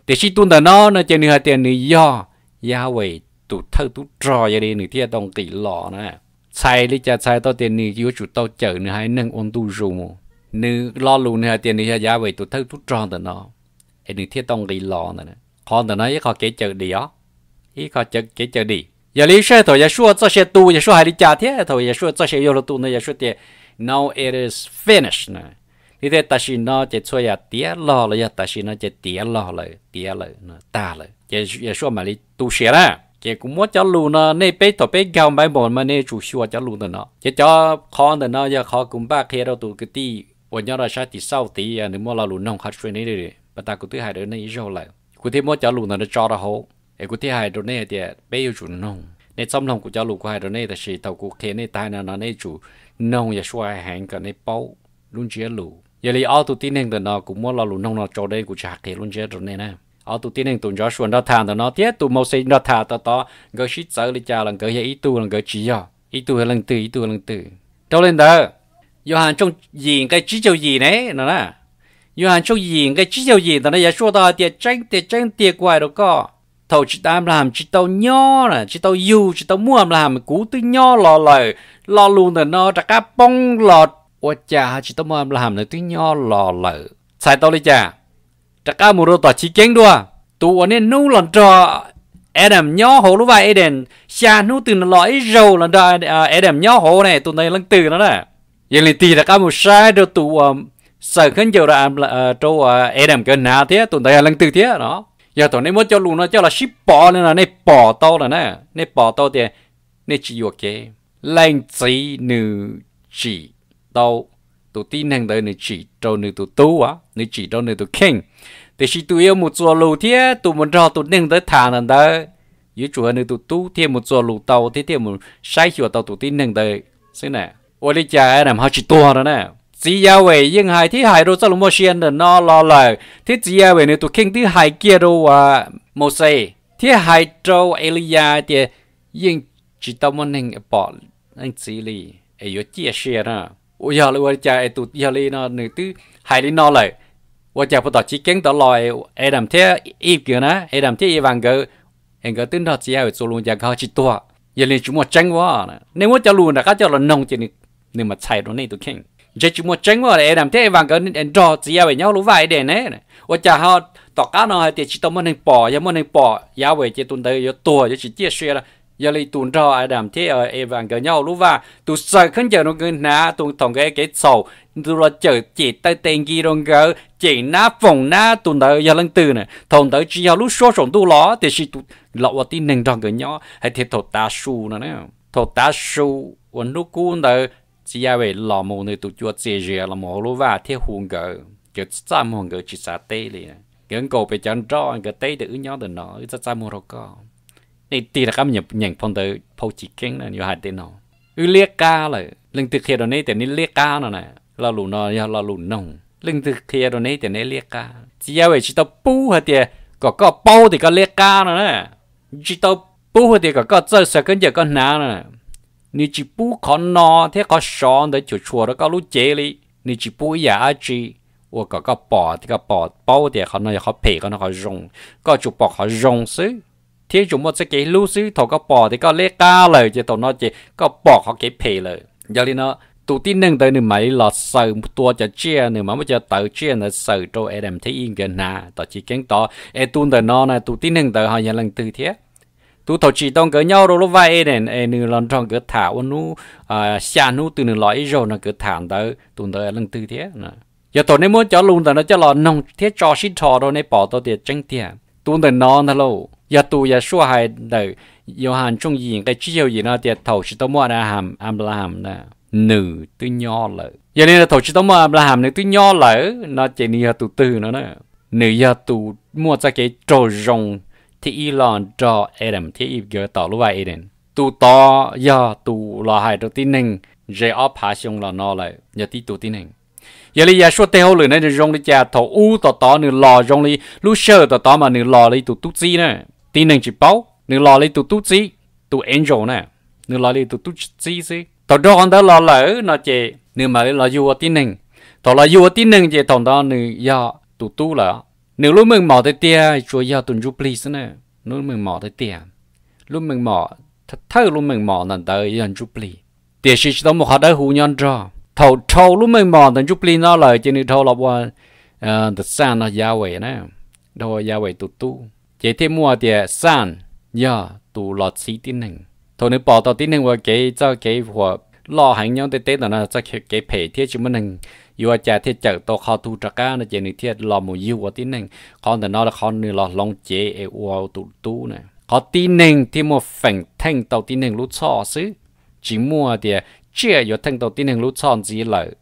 Tiam sis tus ntawm no no ces nws hais tias nws yog Yahweh tus thawj tub rog, yog li nws thiaj tau nqis los na. Txhais li cas txhais tau tias nws yuav tsum tau cawm nws haiv neeg ua ntu zus mus. Nws lo lus nws hais tias nws yog Yahweh tus thawj tub rog ntawm no, es nws thiaj tau nqis los ntawm. Qhov ntawm no ib qho kev cawm dim os, ib qho kev cawm dim. Yog li sij hawm thaum Yahshua txoj sia tu, Yahshua hais li cas thiab? Thaum Yahshua txoj sia yuav luag tu ntawd Yahshua tias, Now it is finished na. Li tias tam sim no ces txhua yam tiav log los yog tam sim no ces tiav log lawm, tiav lawm, tag lawm. Ces Yahshua mam li tu siav na. Ces kuv muab cov lus no nej peb thaum peb nkaug Bible mas nej yuav tsum xyuas cov lus ntawm no. Ces cov qhov ntawm no yog qhov kuv npaj qhia rau tus kwv tij uas nyob rau sab tim xauj tid, nws muaj lo lus noog qhov tseeb, pas tas kuv twb hais rau nej ib zaug lawm, kuv thiaj muab cov lus ntawm no tso rau hauv. Es kuv thiaj hais rau nej tias peb yuav tsum noog. Nej txhob mloog kuv cov lus kuv hais rau nej, tab sis thaum kuv qhia nej tag no no nej yuav tsum noog Yahshua heev kom nej paub lub ntsiab lus. Yog li ob tug tib neeg ntawm no kuv muab lo lus noog no tso rau, kuv tsis hais qhia lub ntsiab rau nej na. Ob tug tib neeg tus Joshua nrog tham ntawm no thiab tus Mauxes nrog tham tod tod, nkawd sib txawv li cas los nkawd yog ib tug los nkawd tsis yog, ib tug yog leej twg, ib tug yog leej twg. Dhau li ntawd, Yauhas tshooj yim nqe tsib caug yim ne no na. Yauhas tshooj yim nqe tsib caug yim ntawm no Yahshua tau hais tias, Tseeb tiag, tseeb tiag kuv hais rau koj, thaum tsis tas Anplaham tsis tau nyob na, tsis tau yug, tsis tau muaj Anplaham kuv twb nyob los lawm. Lo lus ntawm no rov qab poob los, ua cas tsis tau muaj Anplaham nws twb nyob los lawm? Txhais tau li cas? Rov qab mus rau tom chiv keeb dua. Tus uas niaj hnub los nrog Adam nyob hauv lub vaj Eden, xya hnub twg los ib zaug los nrog Adam nyob hauv ne, tus ntawd leej twg no na? Yog li tig rov qab mus saib rau tus uas xaws khaub ncaws rau Adam nkawd hnav thiab tus ntawd yog leej twg thiab no. Yog thaum nej muab cov lus no coj los sib pov li no nej pom tau lawm na, nej pom tau tias nej tsis yuam kev. Leej txiv nws tsim tau tus tib neeg ntawd, nws tsim rau nws tus tub, nws tsim rau nws tus kheej. Tiam sis tus yuav mus txuas lus thiab tus mus nrog tus neeg ntawd tham ntawd yuav tsum yog nws tus tub thiaj mus txuas lus tau thiab thiaj mus saib xyuas tau tus tib neeg ntawd xwb na. Ua li cas Adam ho tsis tuag no na? Txiv Yahweh yeej hais thiab hais rau txoj lus muaj sia ntawm no los lawm, thiab txiv Yahweh nws tus kheej twb hais kiag rau uas Mauxes thiab hais rau Eliyas tias yeej tsis tau muaj neeg pom leej txiv li es yuav ciaj sia na. Ua yog li ua cas es tus yog li no nws twb hais li no lawm, ua cas puag tom chiv keeb tod los Adam thiab Eve nkawd na, Adam thiab Eva nkawd, es nkawd twb nrog txiv Yahweh txuas lus cas nkawd ho tsis tuag? Yog li tsis muaj tseeb ua. Nej muab cov lus nram qab coj los noog ces nws mam txhais rau nej tus kheej. Ntshe tsis muaj tseeb ua Adam thiab Eva nkawd nrog txiv Yahweh nyob lub vaj Eden ne. Ua cas ho tom qab no hais tias tsis tau muaj neeg pom, yog muaj neeg pom Yahweh ces tus ntawd yuav tuag yuav tsis ciaj sia. Yog li tus nrog Adam thiab Eva nkawd nyob hauv lub vaj, tus xaws khaub ncaws rau nkawd hnav, tus thaum nkawd kev txhaum, tus los cawm cem taw tes nkis rau nkawd, cem nab foom nab, tus ntawd yog leej twg na? Thaum ntawd tsis yog lub suab saum ntuj los, tiam sis tus los ua tib neeg nrog nkawd nyob hais tias thaum tav su no, thaum tav su uas hnub kub ntawd txiv Yahweh los mus nws tus cua txias zias los mus hauv lub vaj thiab hu nkawd, nkawd txaj muag nkawd tsis xav teb li. Nkawd nkaum pem cov nroj nkawd teb tias wb nyob ntawm no wb txaj txaj muag rau koj. Nej tig rov qab nyeem phau ntawd phau chiv keeb na yuav hais tej no. Wb liab qab lawm, leej twg qhia rau neb tias neb liab qab no na? Lo lus no yog lo lus noog, leej twg qhia rau neb tias neb liab qab? Txiv Yahweh tsis tau pub hais tias kom koj paub tias koj liab qab no na, tsis tau pub hais tias kom koj txawj xaws khaub ncaws koj hnav no. Nws tsis pub qhov no thiab qhov sov ntawd cuam tshuam rau koj lub cev li. Nws tsis pub ib yam dab tsi uas kom koj pom tias koj pom paub tias qhov no yog qhov phem qhov no qhov zoo. Koj tsuas pom qhov zoo xwb, thiab tsuas muaj txoj kev hlub xwb. Thaum koj pom tias koj liab qab lawm ces thaum no ces koj pom qhov kev phem lawm. Yog li no tus tib neeg ntawd nws mam li los xaws tua cov tsiaj, nws mam muab cov tawv tsiaj ntawd xaws rau Adam thiab Eve nkawd hnav tom chiv keeb tod. Es tus ntawm no na, tus tib neeg ntawd ho yog leej twg thiab? Tus thaum tsim tau nkawd nyob rau lub vaj Eden es nws los nrog nkawd tham ua hnub, xya hnub twg nws los ib zaug nrog nkawd tham ntawd, tus ntawd leej twg thiab? Yog thaum nej muab cov lus ntawm no coj los noog thiab tso sib dhos rau nej pom tau tias tseeb tiag. Tus ntawm no ntag lauj, yog tus Yahshua hais ntawm Yauhas tshooj yim nqe tsib caug yim no tias thaum tsis tau muaj Abraham, Abraham na, nws twb nyob lawm. Yog li no thaum tsis tau muaj Abraham nws twb nyob lawm no ces nws yog tus twg no na? Nws yog tus muaj txoj kev raug zoo thib ib los nrog Adam thiab Eve nkawd tom lub vaj Eden. Tus tod yog tus los hais rau tib neeg ze ob phav xyoo los no lawm, yog tib tug tib neeg. Yog li Yahshua tes hauj lwm no nws zoo li cas? Thaum ub tom tod nws los zoo li, lub sij hawm tom tod mas nws los li tus tub txib na. Tib neeg tsis paub, nws los li tus tub txib, tus angel na, nws los li tus tub txib xwb. Thaum dhau qhov ntawd los lawm no ces nws mam li los yug ua tib neeg. Thaum los yug ua tib neeg ces thaum ntawd nws yog tus tub lawm. Nws lub meej mom tiag tiag tsuas yog tus ntsuj plig xwb na. Lub meej mom tiag tiag, lub meej mom, thawj lub meej mom ntawm ntawd yog ntsuj plig, tiam sis tsis tau muaj qhov dawb huv nyob nrog. Thaum dhau lub meej mom ntawm ntsuj plig no lawm ces nws dhau los ua ntawm Xaj no Yahweh na, dhau ua Yahweh tus tub. Ces thiaj muaj tias Xaj yog tus los txhiv tib neeg. Thaum nws pom tau tib neeg ua kev, txoj kev huam loj heev nyob ntiaj teb ntawm no, txoj kev phem thiab tsis muaj neeg yuav ua cas thiaj cawm tau qhov twg rov qab no ces nws thiaj los mus yug ua tib neeg. Qhov ntawm no qhov nws los hloov cev es ua tus tub na. Qhov tib neeg thiaj muaj feem theej tau tib neeg lub txhoj xwb, tsis muaj tias tsiaj yuav theej tau tib neeg lub txhoj ntxiv lawm.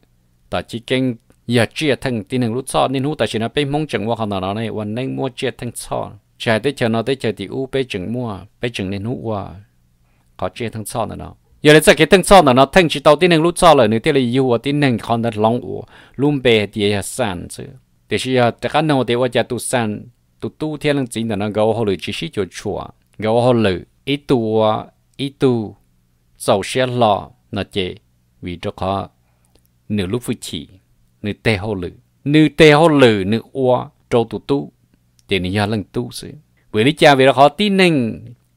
Tom chiv keeb yog tsiaj theej tib neeg lub txhoj. Niaj hnub tam sim no peb Hmoob tseem ua qhov ntawm no ne, ua neeb muab tsiaj theej txhoj. Tsis hais teb chaws no teb chaws tim ub peb tseem muaj, peb tseem niaj hnub ua qhov tsiaj theej txhoj ntawm no. Yog li txoj kev theej txhoj ntawm no theej tsis tau tib neeg lub txhoj lawm nws thiaj li yug ua tib neeg, qhov ntawd hloov ua lub npe hais tias yog Xaj xwb. Tiam sis yog rov qab noog tias ua cas tus Xaj, tus tub thiab leej txiv ntawm no nkawd ua hauj lwm tsis sib cuam tshuam, nkawd ua hauj lwm ib tug ua ib tug txaus siab hlo no ces vim rau qhov nws lub hwj chim, nws tes hauj lwm, nws tes hauj lwm nws ua rau tus tub, ces nws yog leej tub xwb. Vim li cas? Vim rau qhov tib neeg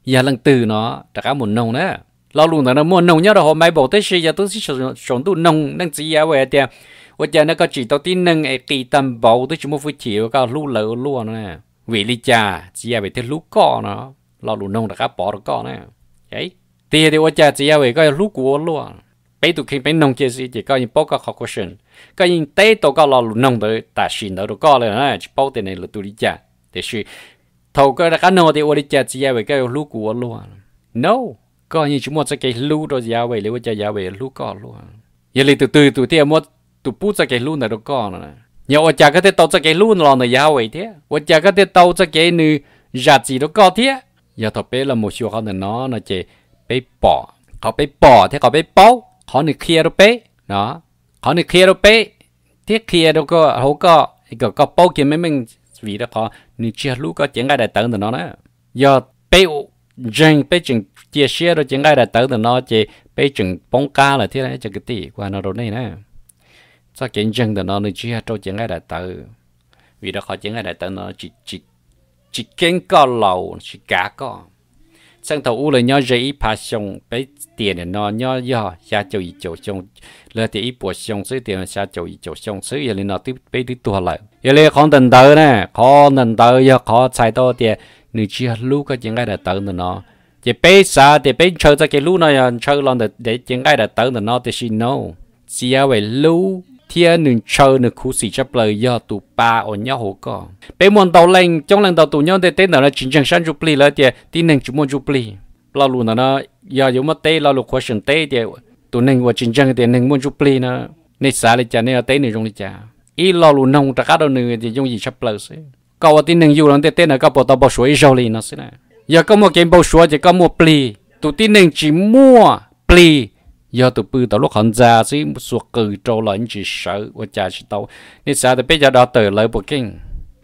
yog leej twg no rov qab mus noog na. Lo lus ntawd no muaj noog nyob rau hauv Bible tab sis yog tub txib saum ntuj noog leej txiv Yahweh hais tias ua cas no koj tsim tau tib neeg es qis tag npaum twb tsis muaj hwj chim ua koj hlub lawv ua luaj no na. Vim li cas txiv Yahweh thiaj hlub koj no? Lo lus noog rov qab pov rau koj na. Tias tias ua cas txiv Yahweh koj yuav hlub kuv ua luaj? peb tus kheej peb noog kiag xwb ces koj yeej paub koj qhov question, koj yeej teb tau koj lo lus noog ntawd tam sim ntawd rau koj lawm na, tsis paub tias nws lwm tus li cas. Tiam sis thaum koj rov qab noog tias ua li cas txiv Yahweh koj yuav hlub kuv ua luaj? No, koj yeej tsis muaj txoj kev hlub rau Yahweh li, ua cas Yahweh yuav hlub koj luaj? Yog li tus twg tus thiaj muab tus pub txoj kev hlub ntawd rau koj no? Yog ua cas koj thiaj tau txoj kev hlub los ntawm Yahweh thiab? Ua cas koj thiaj tau txoj kev nws zam txim rau koj thiab? Yog thaum peb los mus xyuas qhov ntawm no no ces peb pom, qhov peb pom thiab qhov peb paub, qhov nws qhia rau peb no, qhov nws qhia rau peb thiab qhia rau koj hauv koj kom koj paub kiag meej meej, vim rau qhov nws tsis yog hlub koj cev nqaij daim tawv ntawm no na. Yog peb ntseeg peb tseem cia siab rau cev nqaij daim tawv ntawm no ces peb tseem poob qab lawm thiab cov kwv tij, kuv hais no rau nej na. Txoj kev ntseeg ntawm no nws tsis yog rau cev nqaij daim tawv, vim rau qhov cev nqaij daim tawv no tsis keeb koj laus, tsis kav koj. Txheej thaum ub lawv nyob ze ib phav xyoo, peb tiam nim no nyob yog xya caum yim caum xyoo, lawv tias ib puas xyoo xwb, tias xya caum yim caum xyoo xwb, yog li no twb peb twb tuag lawm. Yog li qhov ntawm ntawd na, qhov ntawm ntawd yog qhov txhais tau tias nws tsis yog hlub koj cev nqaij daim tawv ntawm no. Ces peb xav tias peb ntshaw txoj kev hlub no yog ntshaw los ntawm cev nqaij daim tawv ntawm no, tiam sis no, txiv Yahweh hlub thiab nws ntshaw nws khuv xim tshaj plaws yog tus pa uas nyob hauv koj. Peb muaj ntau leej, coob leej ntau tus nyob ntiaj teb ntawm no tsis ntseeg sab ntsuj plig, lawv tias tib neeg tsis muaj ntsuj plig. Lo lus ntawm no yog yuav muab teb lo lus question teb tias tus neeg uas tsis ntseeg tias neeg muaj ntsuj plig no, nej xav li cas, nej yuav teb nws zoo li cas? Ib lo lus noog rov qab rau nws ces yooj yim tshaj plaws xwb. Koj ua tib neeg yug los ntiaj teb no koj puas tau npau suav ib zaug li no xwb na? Yog koj muaj kev npau suav ces koj muaj plig. Tus tib neeg tsis muaj plig yog tus pw tom lub qhov ntxa xwb, xuas qws rau los tsis sawv ua cas tsis tau. Nej xav tias peb cov doctor lawv puas keej?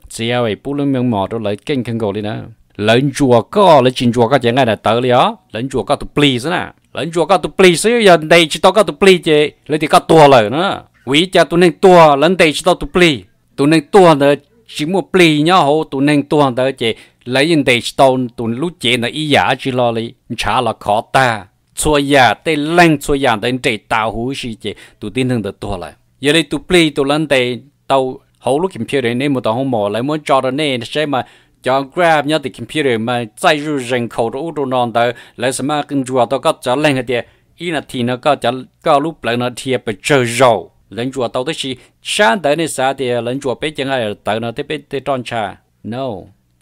Txiv Yahweh pub lub meej mom rau lawv keej kawg nkaus li na. Lawv ntsuas koj, lawv tsis ntsuas koj cev nqaij daim tawv li os, lawv ntsuas koj tus plig xwb na. Lawv ntsuas koj tus plig xwb, yog ntes tsis tau koj tus plig ces lawv tias koj tuag lawm na. Vim li cas tus neeg tuag lawv ntes tsis tau tus plig? Tus neeg tuag ntawd tsis muaj plig nyob hauv tus neeg tuag ntawd ces lawv yeej ntes tsis tau tus lub cev ntawd ib yam dab tsi hlo li, ntshav los khov tag. Txhua yam, tej leeg txhua yam ntawd nres tas huv si ces tus tib neeg ntawd tuag lawm. Yog li tus plig tus lawv ntes tau hauv lub computer, nej mus tom hoo mom lawv muab tso rau nej saib mas, cov graph nyob tim computer mas txaij zuj zees khaus rau ub rau no ntawd, lawv xam maj ntsuas tau koj cov leeg hais tias ib nas this no koj lub plawv no dhia pes tsawg zaus, lawv ntsuas tau tib si. Sab ntawd nej xav tias lawv ntsuas peb cev nqaij daim tawv no thiab peb tej roj ntsha? No.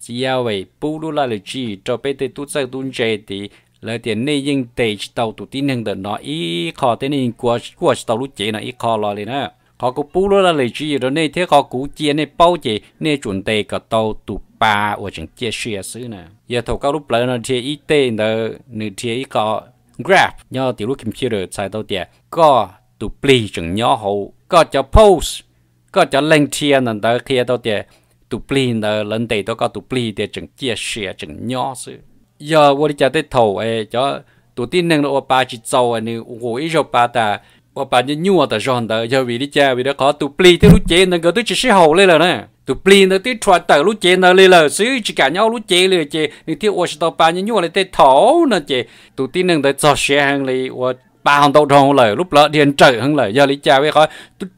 Txiv Yahweh pub lub laj lim tswv yim rau peb tej tub txawj tub ntse tid, lawv tias nej yeej ntes tsis tau tus tib neeg ntawm no ib qho thiab nej yeej kuaj tsis tau lub cev no ib qho los li na. Qhov kuv pub lub laj lim tswv yim rau nej thiab qhov kuv cia nej paub ces nej yuav tsum ntes kom tau tus pa uas tseem ciaj sia xwb na. Yog thaum koj lub plawv no dhia ib teg ntawd nws dhia ib qho graph nyob tim lub computer txhais tau tias koj tus plig tseem nyob hauv koj cov post, koj cov leeg dhia ntawm ntawd qhia tau tias tus plig ntawd lawv ntes tau koj tus plig tias tseem ciaj sia tseem nyob xwb. Yog ua li cas tej thaum cov, tus tib neeg no ua pa tsis txaus nws nqus ib zaug pa tas, ua pa nyuaj nyuaj tas zog ntawd yog vim li cas? Vim rau qhov tus plig thiab lub cev ntawd nkawd twb tsis sib haum li lawm na. Tus plig ntawd twb rhuav tawm lub cev ntawd li lawm xwb, tsis kam nyob lub cev li ces nws thiaj ua tsis tau pa nyuaj nyuaj li tej thaum no ces tus tib neeg ntawd txog siav heev li, ua pa ho ntau dhau lawm, lub plawv dhia nrawm heev lawm. Yog li cas? Vim qhov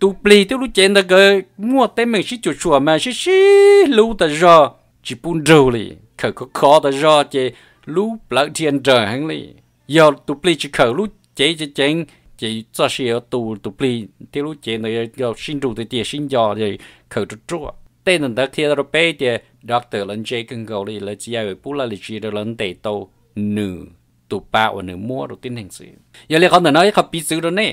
tus plig thiab lub cev ntawd nkawd muaj teeb meem sib cuam tshuam mas sib sib hlub tas zog, tsis pub nrug li, khawm khov khov tas zog ces lub plawv dhia nrawm heev li. Yog tus plig tsis khawm lub cev ceev ceev ces txoj sia yuav tu, tus plig thiab lub cev ntawd yuav sib nrug tiag tiag, sib nco, khawm ruaj ruaj. Tej ntawm ntawd qhia tau rau peb tias doctor lawv ntse kawg nkaus li, lawv txiv Yahweh pub laj lim tswv yim rau lawv ntes tau nws tus pa uas nws muab rau tib neeg xwb. Yog li qhov ntawm no ib qho piv txwv rau nej,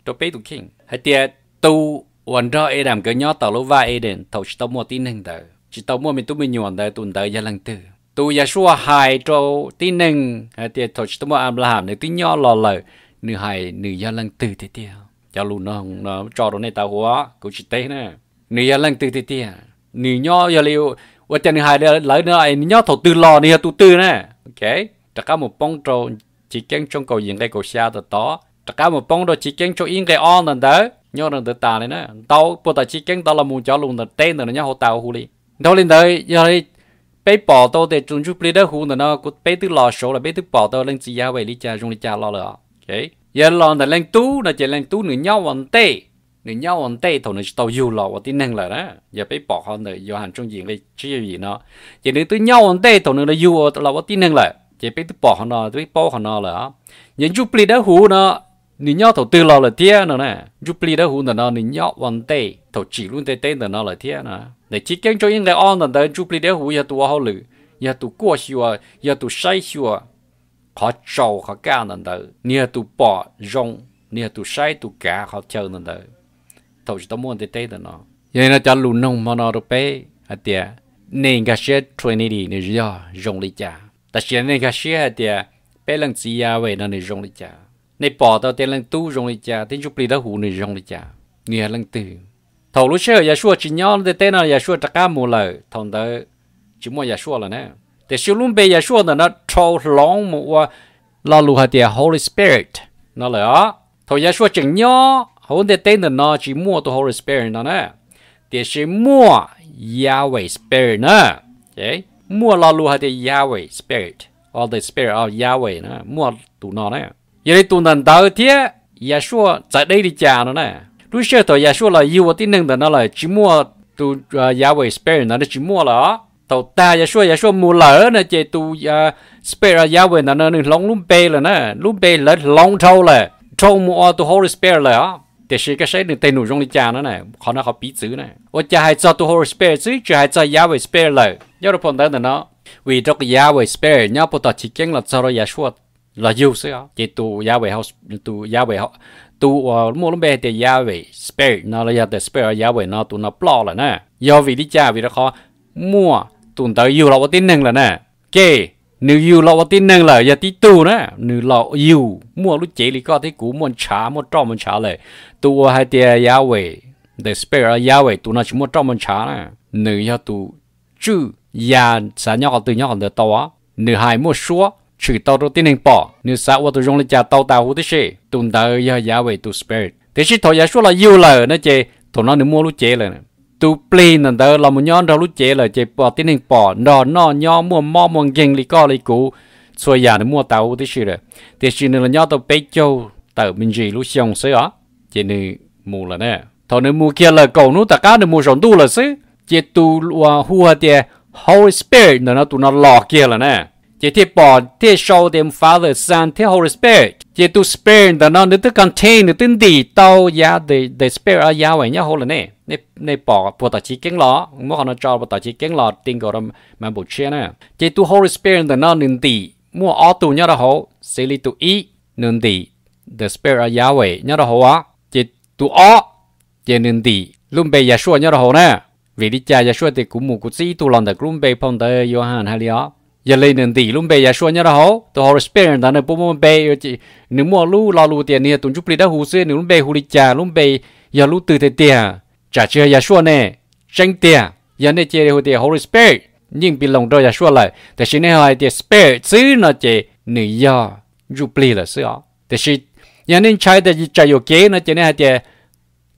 rau peb tus kheej hais tias tus uas nrog Adam nkawd nyob tom lub vaj Eden thaum tsis tau muaj tib neeg ntawd, tsis tau muaj me tub me nyuam ntawd, tus ntawd yog leej twg? Tus Yahshua hais rau tib neeg hais tias thaum tsis tau muaj Anplaham nws twb nyob los lawm, nws hais nws yog leej twg tiag tiag? Cov lus no tso rau nej tav huv, kuv tsis teb na. Nws yog leej twg tiag tiag? Nws nyob, yog li ua cas nws hais lawv no, nws nyob thaum twg los, nws yog tus twg na? Rov qab mus poob rau Chiv Keeb tshooj kaum yim nqe kaum xya tom tod, rov qab mus poob rau Chiv Keeb tshooj ib nqe ob ntawd ntawd, nyob rau ntawd tas li na. Ntau puag tom Chiv Keeb ntawd los mus cov lus ntawd teb ntawm no nyob hauv tas huv li. Dhau li ntawd, yog li peb pom tau tias tus ntsuj plig dawb huv ntawm no kuv peb twb los saud lawm, peb twb pom tau leej txiv Yahweh li cas zoo li cas los lawm os. Yog los ntawm leej tub no ces leej tub nws nyob ua ntej, nws nyob ua ntej thaum nws tsis tau yug los ua tib neeg lawm na. Yog peb pom qhov ntawm Yauhas tshooj yim nqe tsib caug yim no, ces nws twb nyob ua ntej thaum nws los yug los ua tib neeg lawm, ces peb twb pom qhov no, twb paub qhov no lawm. Yog ntsuj plig dawb huv no, nws nyob thaum twg los lawm thiab no na. Ntsuj plig dawb huv ntawm no nws nyob ua ntej thaum tsim lub ntiaj teb ntawm no lawm thiab no. Ntawm Chiv Keeb tshooj ib nqe ob ntawm ntawd, ntsuj plig dawb huv yog tus ua hauj lwm, yog tus kuaj xyuas, yog tus saib xyuas qhov tsaus qhov kaj ntawm ntawd, nws yog tus pom zoo, nws yog tus saib tus kav qhov chaw ntawm ntawd thaum tsis tau muaj ntiaj teb ntawm no. Yog li no cov lus noog hmo no rau peb hais tias nej nkag siab Trinity nws yog zoo li cas, tam sim no nej nkag siab hais tias peb leej txiv Yahweh no nws zoo li cas, nej pom tau tias leej tub zoo li cas thiab ntsuj plig dawb huv nws zoo li cas, nws yog leej twg. Thaum lub sij hawm Yahshua tsis nyob ntiaj teb no Yahshua rov qab mus lawm, thaum ntawd tsis muaj Yahshua lawm na. Tiam sis lub npe Yahshua ntawm no dhau hloov mus ua lo lus hais tias Holy Spirit no lawm os. Thaum Yahshua tseem nyob hauv ntiaj teb ntawm no tsis muaj tus Holy Spirit no na, tiam sis muaj Yahweh Spirit na. Muaj lo lus hais tias Yahweh Spirit, or the Spirit of Yahweh na, muaj tus no na. Yog li tus ntawm ntawd thiab Yahshua txawv deb li cas no na. Lub sij hawm thaum Yahshua los yug ua tib neeg ntawm no lawm tsis muaj tus Yahweh Spirit ntawd tsis muaj lawm os. Thaum tag Yahshua, Yahshua mus lawm no ces tus Spirit of Yahweh ntawd no nws hloov lub npe lawm na, lub npe lawv hloov dhau lawm, dhau mus ua tus Holy Spirit lawm os. Tiam sis koj saib nws tej num zoo li cas no na, qhov no qhov piv txwv na. Ua cas hais txog tus Holy Spirit xwb tsis hais txog Yahweh Spirit lawm nyob rau phau ntawv ntawm no? Vim rau Yahweh Spirit nyob puag tom chiv keeb los txog rau Yahshua los yug xwb os. Ces tus Yahweh, tus Yahweh, tus uas muaj lub npe hais tias Yahweh Spirit no los yog the Spirit of Yahweh no tus no ploj lawm na. Yog vim li cas? Vim rau qhov muaj tus ntawd yug los ua tib neeg lawm na. Ke, nws yug los ua tib neeg lawm yog tib tug na, nws los yug muaj lub cev li koj thiab kuv muaj ntshav, muaj roj muaj ntshav lawm. Tus uas hais tias Yahweh, the Spirit of Yahweh tus no tsis muaj roj muaj ntshav na, nws yog tus tswj ya, xav nyob qhov twg nyob qhov ntawd tau os. Nws hais muaj suab, tshwm tau rau tib neeg pom, nws xav ua tus zoo li cas tau tas huv tib si. Tus ntawd yog Yahweh tus Spirit. Tiam sis thaum Yahshua los yug lawm no ces thaum no nws muaj lub cev lawm. Tus plig ntawm ntawd los mus nyob nrog lub cev lawm ces pom tib neeg pom nrog noj nyob muaj mob muaj nkeeg li koj li kuv, txhua yam nws muaj tas huv tib si lawm. Tiam sis nws los nyob tau peb caug tawm me ntsis lub xyoo xwb os, ces nws mus lawm na. Thaum nws mus kiag lawm kaum hnub tom qab nws mus saum ntuj lawm xwb, ces tus uas hu hais tias Holy Spirit ntawm no tus no los kiag lawm na. Ces thiaj pom thiaj sau tias Father, Son thiab Holy Spirit. Ces tus Spirit ntawm no nws twb contain, nws twb ntim tau ya the Spirit of Yahweh nyob hauv lawm ne. Nej pom puag tom chiv keeb los, muab qhov no tso puag tom chiv keeb los ti nkaus rau Bible tshiab na. Ces tus Holy Spirit ntawm no nws ntim muaj ob tug nyob rau hauv, xws li tus ib nws ntim the Spirit of Yahweh nyob rau hauv os, ces tus ob ces nws ntim lub npe Yahshua nyob rau hauv na. Vim li cas Yahshua tias kuv mus kuv txib ib tug los ntawm kuv lub npe, phau ntawv Yauhas hais li os. Yog li nws ntim lub npe Yahshua nyob rau hauv, tus Holy Spirit ntawd nws puas muaj npe? Nws muaj lub lo lus tias nws yog tus ntsuj plig dawb huv xwb, nws lub npe hu li cas, lub npe yog lub twg tiag tiag? Tsam tsis yog Yahshua ne? Tseeb tiag, yog nej cia li hu tias Holy Spirit yeej belong rau Yahshua lawm, tiam sis nej ho hais tias Spirit xwb no ces nws yog ntsuj plig lawm xwb os. Tiam sis yog nej ntshai tias tsam yuam kev no ces nej hais tias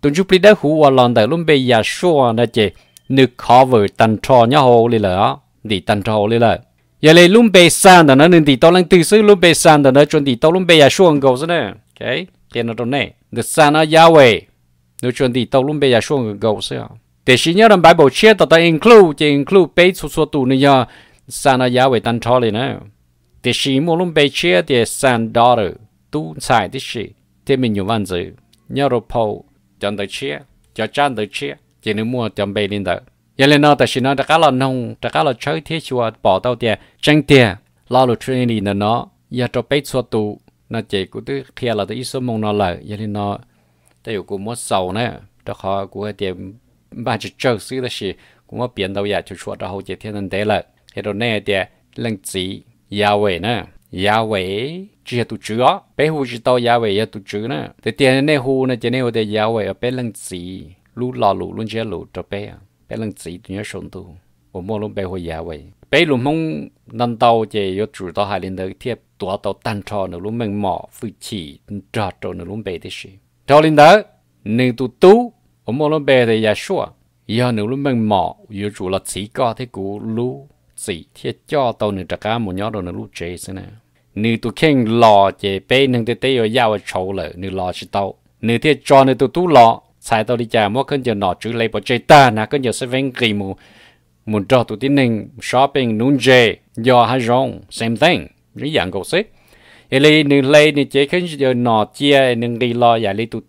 tus ntsuj plig dawb huv uas los ntawm lub npe Yahshua no ces nws cover tag nrho nyob hauv li lawm os, ntim tag nrho hauv li lawm. Yog li lub npe Son ntawm no nws ntim tau leej twg xwb, lub npe Son ntawm no tsuas ntim tau lub npe Yahshua nkaus xwb na. Qhia no rau nej, the Son of Yahweh, nws tsuas ntim tau lub npe Yahshua nkaus xwb. Tiam sis nyob rau Bible tshiab tom tau include ces include peb txhua txhua tus nws yog Son of Yahweh tag nrho li na. Tiam sis muaj lub npe tshiab tias son, daughter, tub ntxhais tib si, thiab me nyuam vaj ntxwv nyob rau phau cov ntawv tshiab, cov tsab ntawv tshiab ces nws muaj cov npe li ntawd. Yog li no tam sim no rov qab los noog, rov qab los tshawb thiab xyuas pom tau tias tseeb tiag lo lus Trinity ntawm no yog rau peb txhua tus no ces kuv twb qhia los tau ib xuab moos no lawm. Yog li no tej zaum kuv muab xaus na, rau qhov kuv hais tias npaj tsawg tsawg xwb tab sis kuv muab piav ntau yam cuam tshuam rau hauv ces thiaj ntev lawm. Qhia rau nej hais tias leej txiv Yahweh na, Yahweh tsis yog tus tswv os, peb hu tsis tau Yahweh yog tus tswv na. Tiag tiag nej hu no ces nej hu tias Yahweh uas peb leej txiv, lub lo lus lub ntsiab lus rau peb, peb leej txiv tus nyob saum ntuj uas muaj lub npe hu Yahweh. Peb lus Hmoob ntau ntau ces yuav tsum tau hais li ntawd thiaj tuav tau tag nrho nws lub meej mom hwj chim nrog rau nws lub npe tib si. Dhau li ntawd, nws tus tub uas muaj lub npe tias Yahshua yog nws lub meej mom yuav tsum los txhiv koj thiab kuv lub txim thiaj coj tau nws rov qab mus nyob rau nws lub tsev xwb na. Nws tus kheej los ces peb neeg ntiaj teb yuav yaj ua tshauv lawm, nws los tsis tau. Nws thiaj tso nws tus tub los, txhais tau li cas muab khaub ncaws nom tswv hle pov tseg tag, hnav khaub ncaws xib feb nqis mus, mus nrog tus tib neeg shopping nuv ntses, nco hav zoov, same thing, ib yam nkaus xwb. Yog li nws hle nws cev khaub ncaws nom cia nws nqis los yam li tus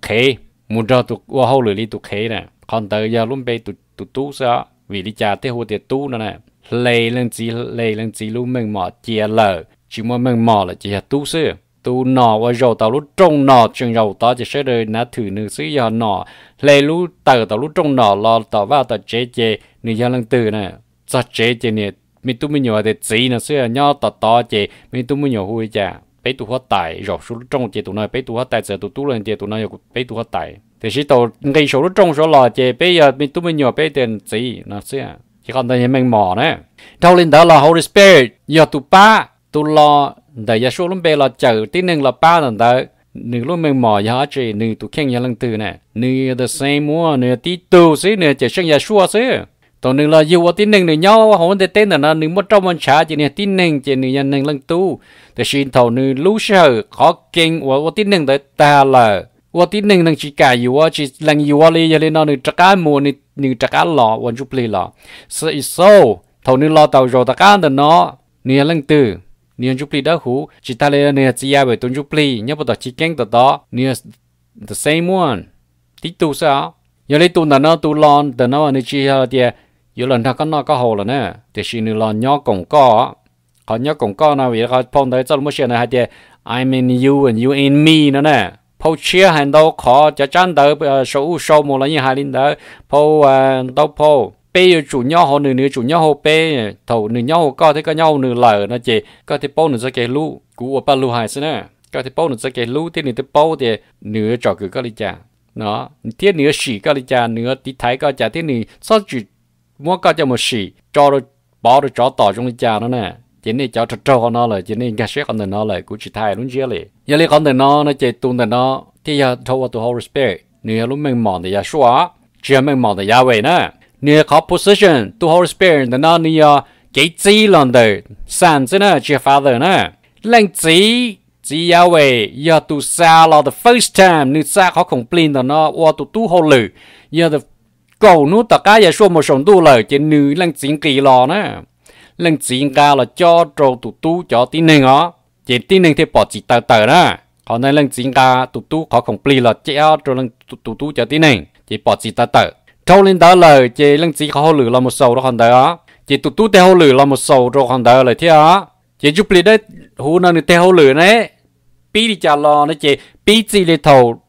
qhev, mus nrog tus ua hauj lwm li tus qhev na, qhov ntawd yog lub npe tus tub xwb os. Vim li cas thiaj hu tias tub no na? Hle leej txiv, hle leej txiv lub meej mom cia lawm, tsis muaj meej mom lawm ces yog tub xwb. Tus nom uas zaum tau lub rooj nom tseem zaum tod ces sawv daws nav thwm nws xwb. Yog nom hle lub tawm tau lub rooj nom los tom vaj tom tsev ces nws yog leej twg na? Txog tsev ces niam, me tub me nyuam tias txiv no xwb, nyob tom tod ces me tub me nyuam hu li cas? Peb tus huab tais. Zaum saum lub rooj ces tus no peb tus huab tais, txawm tus tub los tias tus no yog peb tus huab tais, tiam sis thaum nqis saum lub rooj saud los ces peb yog me tub me nyuam peb tias txiv no xwb. Ces qhov ntawd yog meej mom na. Dhau li ntawd los Holy Spirit yog tus pab, tus los ntawm Yeshua lub npe los cawm tib neeg los pab ntawm ntawd. Nws lub meej mom yog dab tsi? Nws tus kheej yog leej twg na? Nws yog the same one, nws yog tib tug xwb, nws yog cawm seej Yeshua xwb. Thaum nws los yug ua tib neeg, nws nyob hauv ntiaj teb ntawm no, nws muaj roj muaj ntshav ces nws yog tib neeg, ces nws yog neeg leej tub. Tiam sis thaum nws lub sij hawm qhov keeb uas ua tib neeg ntawd tag lawm, ua tib neeg neeg tsis kam yuav, tsis lees yuav li, yog li no nws rov qab mus, nws rov qab los ua ntsuj plig los. So, thaum nws los tau zaum tom qab ntawm no, nws yog leej twg? Nws yog ntsuj plig dawb huv, tsis tas li nws yog txiv Yahweh tus ntsuj plig nyob puag tom chiv keeb tom tod, nws yog the same one, tib tug xwb os. Yog li tus ntawm no, tus los ntawm no nws tsis yog tias yuav los nrog koj noj koj haus lawm na, tiam sis nws los nyob koom koj. Qhov nyob koom koj no vim qhov phau ntawv Txoj Lus Muaj Sia ntawd hais tias I'm in you and you in me no na. Phau tshiab hais ntau qhov, cov tsab ntawv sau ub sau mus los yeej hais li ntawd. Phau, ntau phau, peb yuav tsum nyob hauv nws, nws yuav tsum nyob hauv peb. Thaum nws nyob hauv koj thiab koj nyob hauv nws lawm no ces koj thiaj paub nws txoj kev hlub. Kuv ua Paj Lug hais xwb na, koj thiaj paub nws txoj kev hlub thiab nws thiaj paub tias nws yuav tsom kwm koj li cas no, thiab nws yuav sim koj li cas, nws yuav tiv thaiv koj li cas, thiab nws txhob tsis muab koj coj mus sim tso rau, pov rau tsov tom zoo li cas no na. Ces nej cov raug raug qhov no lawm ces nej nkag siab qhov ntawm no lawm, kuv tsis thaij lub ntsiab li. Yog li qhov ntawm no no ces tus ntawm no thiaj yog dhau ua tus Holy Spirit, nws yog lub meej mom ntawm Yahshua, tsis yog meej mom ntawm Yahweh na. Nws yog qhov position, tus Holy Spirit ntawm no nws yog kev txib los ntawm Son xwb na, tsis yog Father na. Leej txiv, txiv Yahweh yog tus xa los the first time, nws xa qhov khoom plig ntawm no ua tus tub hauj lwm. Yog kaum hnub tom qab Yahshua mus saum ntuj lawm ces nws leej txiv nqis los na. Leej txiv nqa los cob rau tus tub cov tib neeg os, ces tib neeg thiaj pom txim taw tawm na. Qhov ntawd leej txiv nqa tus tub qhov khoom plig los cob rau tus tub cov tib neeg ces pom txim taw tawm. Dhau li ntawd lawm ces leej txiv qhov hauj lwm los mus xaus rau qhov ntawd os, ces tus tub tes hauj lwm los mus xaus rau qhov ntawd lawm thiab os. Ces ntsuj plig dawb huv no nws tes hauj lwm ne, pib li cas los no ces pib txij li thaum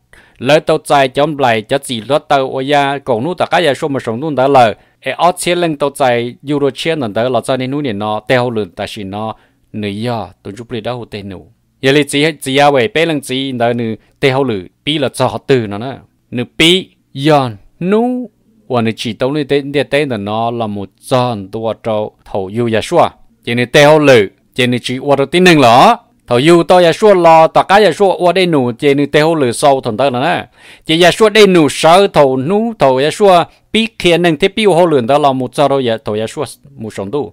lawv tau txais cov nplaim cov txim hluav taws uas ya kaum hnub tom qab Yahshua mus saum ntuj ntawd lawm es ob txhiab leej tau txais yug dua tshiab ntawm ntawd los txog niaj hnub nim no, tes hauj lwm tam sim no nws yog tus ntsuj plig dawb huv tes num. Yog li txiv Yahweh peb leej txiv ntawd nws tes hauj lwm pib los txog qhov twg no na? Nws pib yog hnub uas nws tsim tau lub ntiaj teb ntawm no los mus txog ntua rau thaum yug Yahshua, ces nws tes hauj lwm ces nws tsis ua rau tib neeg lawm. Thaum yug tau Yahshua los tom qab Yahshua ua dej num ces nws tes hauj lwm xaus thaum ntawd lawm na. Ces Yahshua dej num sawv thaum hnub thaum Yahshua pib qhia neeg thiab pib ua hauj lwm ntawd los mus txog rau thaum Yahshua mus saum ntuj,